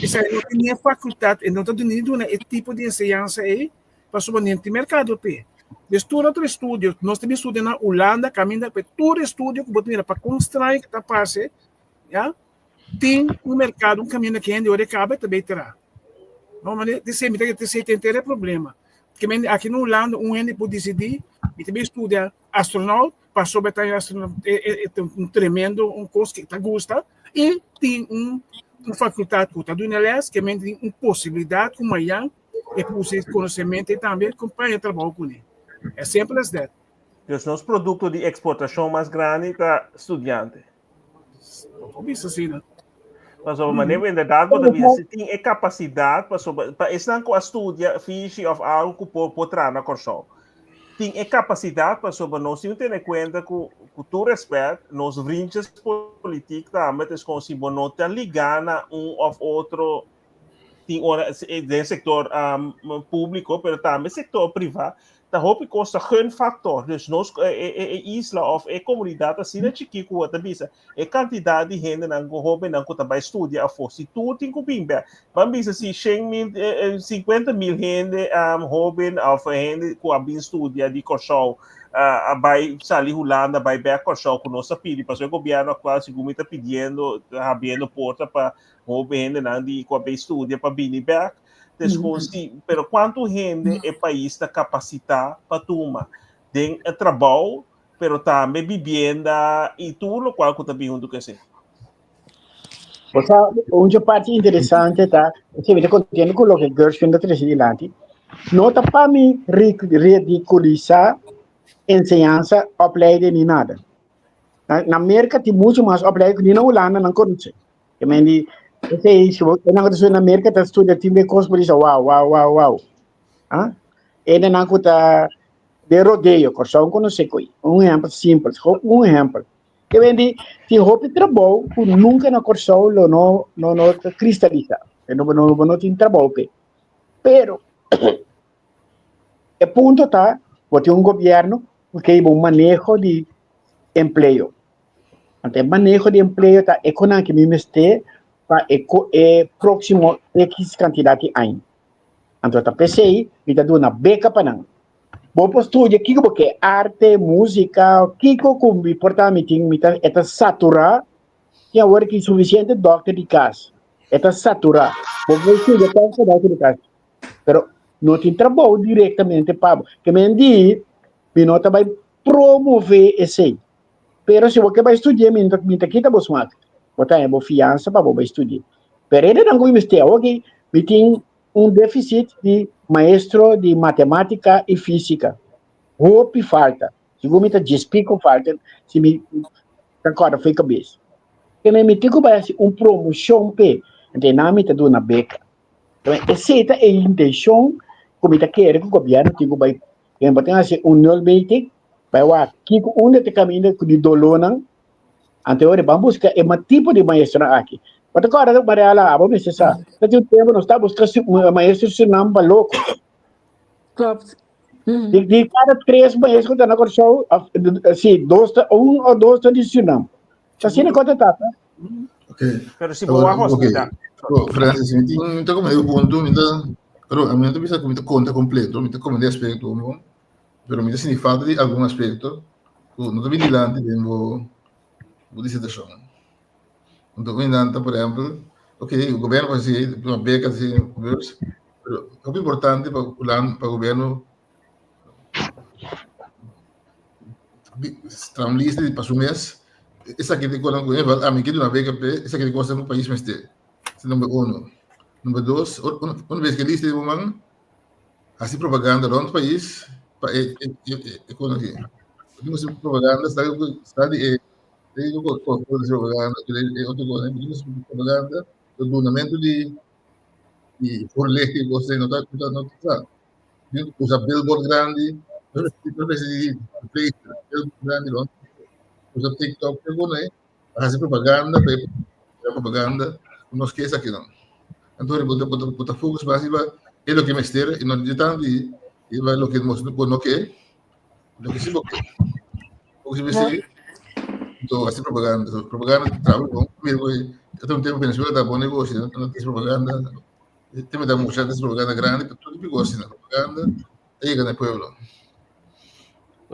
esei no tin ni e fakultat e no ta ni duna e tipo di enseñansa ei pasobra ni tin merkado p'e. Des tur otro estudio, nos ta bin studia na Hulanda kaminda ku tur estudio ku bo ta mira pa kon straño ku ta parse, ya, tin un merkado un kaminda ku hende ora e kaba e ta bai traha. No, mane esei mi ta esei ta henter e problema. Ke men aki na Hulanda un hende por disidí mi ta bin studia astronaut pasobra ta e ta un tremendo un kos ke ta gusta i tin un un fakultat ku ta duna les ke men tin un posibilidat ku mayan e por usa e konosementu ei tambe ku paña trabou kuné. As simple as that. Dus nos produkto di eksportashon mas grandi ta studiante. Bo bisa asina. Pasobra manera inderdaad bo ta bisa si tin e kapasidat pasobra pa esnan ku a studia fishi òf algu ku por por traha na Kòrsou. Tin e kapasidat pasobra nos tin ku tene kuenta ku ku tur rèspèt nos vriendjes politiek tambe ta eskon si bo no ta ligá na un òf otro tin ora den sector um, público, pero tambe sector privá, ta hopi kos ta gunfactor. Dus nos e, e, e isla of e comunidad asina chikí ku ta bisa, e cantidad di hendenan ku hóbennan ku ta bai studia afó, si tur tin ku bin bek, ban bisa si 100 mil, eh, 50 mil hende um, hóben of hende ku a bin studia di Kòrsou, uh, a bai sali Hulanda, bai bek Kòrsou, ku nos a pidi, pasobra e gobierno actual segun mi ta pidiendo, ta habriendo porta pa Hopi hendenan di ku a bay studia pa bini bek. Des kon si, pero kuantu hende e pais ta kapasitá pa tuma den e trabou, pero tambe bibienda i tur lokual ku ta bin huntu ku esei. Bo sa, un dje parti interesante ta, si mi ta kontento ku loke Gershwin ta trese dilanti, no ta pa mi ridikulisá enseñansa, opleiding ni nada. Na, na Merka tin mucho mas opleiding ku ni na Hulanda nan konosé. Ke men di, esei, si bo, nan ku ta studia na Merka ta studia tin be kos bo bisa wow, wow, wow, wow. Ah? Ene nan ku ta de rodeo, Kòrsou konosé koi. Un ehèmpel simpel, gewoon un ehèmpel. Ke men di, tin hopi trabou ku nunka na Kòrsou lo no, no, no ta kristalisá. No, no, bo no tin trabou p'e. Pero, e punto ta, bo tin un gobièrnu ku ke hiba un maneho di empleo. Anto e maneho di empleo ta e konan ki mi mester pa e e próksimo X kantidat di aña. Anto ta p'esei mi ta duna beka pa nan. Bo por studia kiko bo ke, arte, músika, kiko ku mi por ta mi tin mi ta e ta saturá tin awor ki sufisiente dòkter di kas. E ta saturá. Bo por studia tòg pa bai ku kas. Pero no tin trabou direktamente pa bo. Ke men di, mi no ta bai promové esei. Pero si bo ke bai studia, mi no mi ta kita bo smak. Bo ta haña bo fiansa pa bo bai studia. Pero hende nan ku mi mester awoki, mi tin un defisit di maestro di matematika i fisika. Hopi falta. Sigur mi ta djes piko falta si mi ta kòrda fo'i kabes. Ke men mi tin ku bai hasi un promoshon p'e, ente nan mi ta duna beka. Esei ta e intenshon ku mi ta kere ku gobièrnu tin ku bai. Ke bo tin hasi un nulmeting, bai wak kiko unda ta kaminda ku di dolónan, anto e ora ban buska e tipo di maestronan aki. Bo ta kòrda Mariela, abo mester sa, ta tin un tempu nos ta buska maestro Surinam pa loko. Klopt. Di, di cada tres maestro ku ta na Kòrsou, si, dos ta, un o dos ta di Surinam. Ta asina ku ta tata. Okay. Pero si bo wak hospital. Oh, Francis, mi tin, mi ta come un punto, mi ta, pero a mi no ta bisa ku mi ta konta kompleto, mi ta come di aspekto un, pero mi ta sinti falta di algun aspekto ku no ta bin dilanti den bo, bo disertashon. Anto un nan ta, por ehempel, ok, gobierno por hasi una beka así, beurs, pero hopi importante pa land, pa gobierno traha un lista di pa su mes, esaki ta e kosnan ku ami ke duna beka p'e, esaki ta e kosnan ku pais mester. Ese number uno. Number dos, un bes ku e lista di bo man, hasi propaganda rond pais pa e e kosnan aki. Hasi propaganda, sa di e propaganda, dunamento di di voorlichting cos no ta no ta no ta usa billboard grandi no mester di Facebook billboard grandi no usa TikTok te bueno eh hasi propaganda pa propaganda nos ke esaki no anto bo ta bo ta focus mas riba e loke mester y no di tanto di riba loke bo no ke loke si bo ke Porque si mester Anto hasi propaganda propaganda traha bon mira ku ta un tempo Venezuela ta bon negoshi no no tin propaganda te ta mucha tin propaganda grandi pero tur tipo asina propaganda ta yega na e pueblo.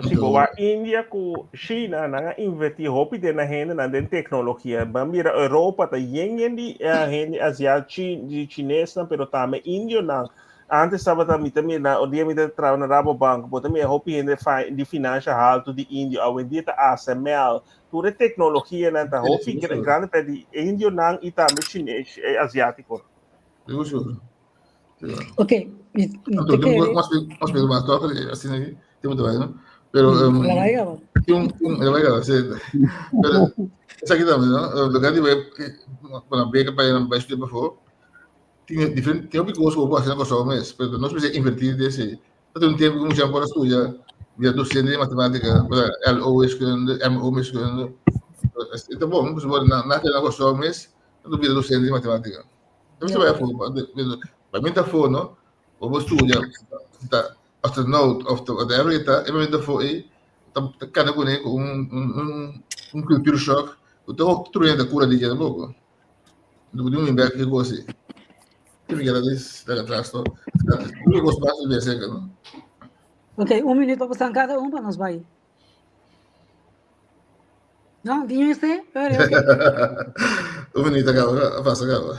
Si bo wak India ku China nan a inverti hopi den nan hendenan den teknologia. Ban mira Europa ta yen yen di hende asia di chinesnan pero tambe indionan. Antes tabata mi ta mira un dia mi ta traha na Rabobank bo ta mira hopi hende di finansha haltu di indio awendia ta ASML tur e teknologianan ta hopi grandi pa di indionan i tambe chines asiatikonan. Ok, mi te kere. Mas pero mas toca asina aquí, tiempo te vaya, ¿no? Pero um, La vaya, bo. un, un, la vaya, sí. Pero esaki tambe, no? Lo grande bueno, beca para ir para estudiar para favor. Tin diferente, tin hopi cos ku bo por hasi na Kòrsou mes, pero nos mester invertí den esei. Ta tin un tempu ku muchanan por a studia bira docente di matemática, LO wiskunde, MO wiskunde. E ta bon, pasobra nan a keda na Kòrsou mes, nan ta bira docente di matemática. Nan mester bai afó, pa mi ta afó no, bo por studia, si ta astronaut of ta whatever e ta, e momento afó ei ta kana kuné ku un un un culture shock ku ta tur hende ta kura di dje tampoco. No tin un inbek ki kos ei. Ki mi keda dis laga atras to. Tur kos basta di seka no. Ok, un minuut pa bosan kada un pa nos bai. No, di este? Ore, ok. Un minuut acaba, a pasa acaba.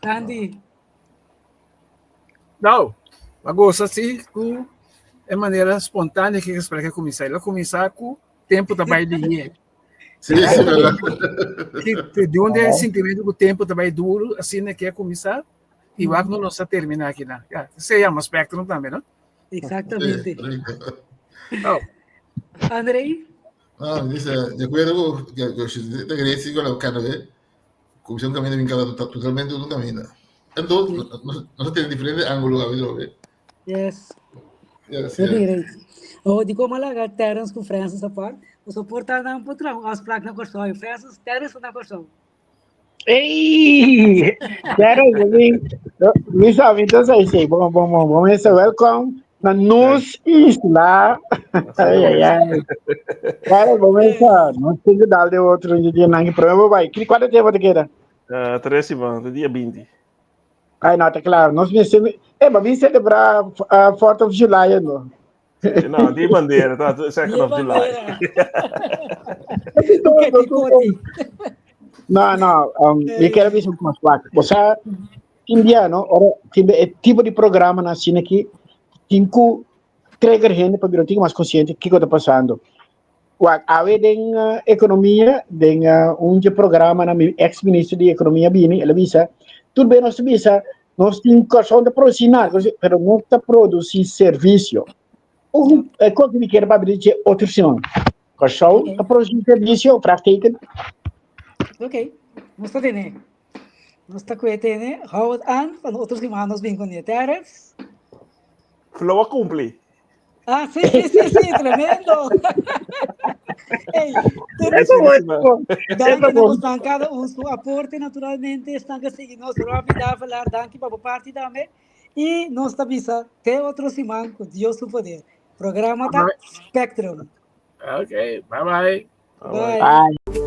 Andy. Nou, a goza si ku e manera spontáneo que gesprek a kuminsá. El a kuminsá ku tempo ta bai lihé. Sí, sí, verdad. Di onde e sentimento ku tempo ta bai duro, asina ke a kuminsá, i wak no nos a terminá akinan. Ya, se yama Spectrum tambe, no? Exactamente. Oh. Andrei? Ah, dice, de acuerdo que si te crees con la cara de comisión camina bien cada totalmente otro camina. Entonces, no, no se tiene diferente ángulo a ver, Yes. Yes, Hopi yes. great. Oh, di como laga Terence ku Francis apart. O soporta nan por traha un afspraak na Kòrsou. Francis, Terence ta na Kòrsou. Ei! Terence, mi, mi sabi, entonces ahí sí. Bom, bom, bom, bom. Ese welcome na nos isla. Ai, ai, ai. Claro, bom, esa. No tengo que dar de otro dia, não. Pero vai. Quanto tempo te queda? Tres siman, te dia 20. Ai, no, ta claro. Nos mester, eh, maar wie celebra uh, 4th of July, no? No, di bandera, ta 2nd Dia of July. bandera. Keti koti. No, no, um, mi kier bisa un kos wak. Bosa indiano, ora tin e tipo di programa na asina ki tin ku trigger hende pa bira un tiki mas konsiente kiko ta pasando. Wak, awe den uh, ekonomia, den uh, un dje programa na mi ex minister di ekonomia bini, el a bisa, tur be nos ta bisa, nos tin Kòrsou ta produsi nada, pero no ta produsi servisio. Un, eh, kos mi kier papia di dje otro siman. Kòrsou ta produsi servisio, vraagteken. Ok, nos ta tene. Nos ta kue tene. Hou het aan, van otro siman nos bin con Terrence. Flow a cumpli. Ah, sí, sí, sí, sí, tremendo. Hey, Eso bueno. Danki na bosnan cada un su aporte naturalmente. Esnan que sigui nos Robbie Davelaar, danki pa bo parti tambe. Y nos ta bisa te otro siman cu Dios su poder. Programa ta Spectrum. Ok, bye bye. Bye. Bye.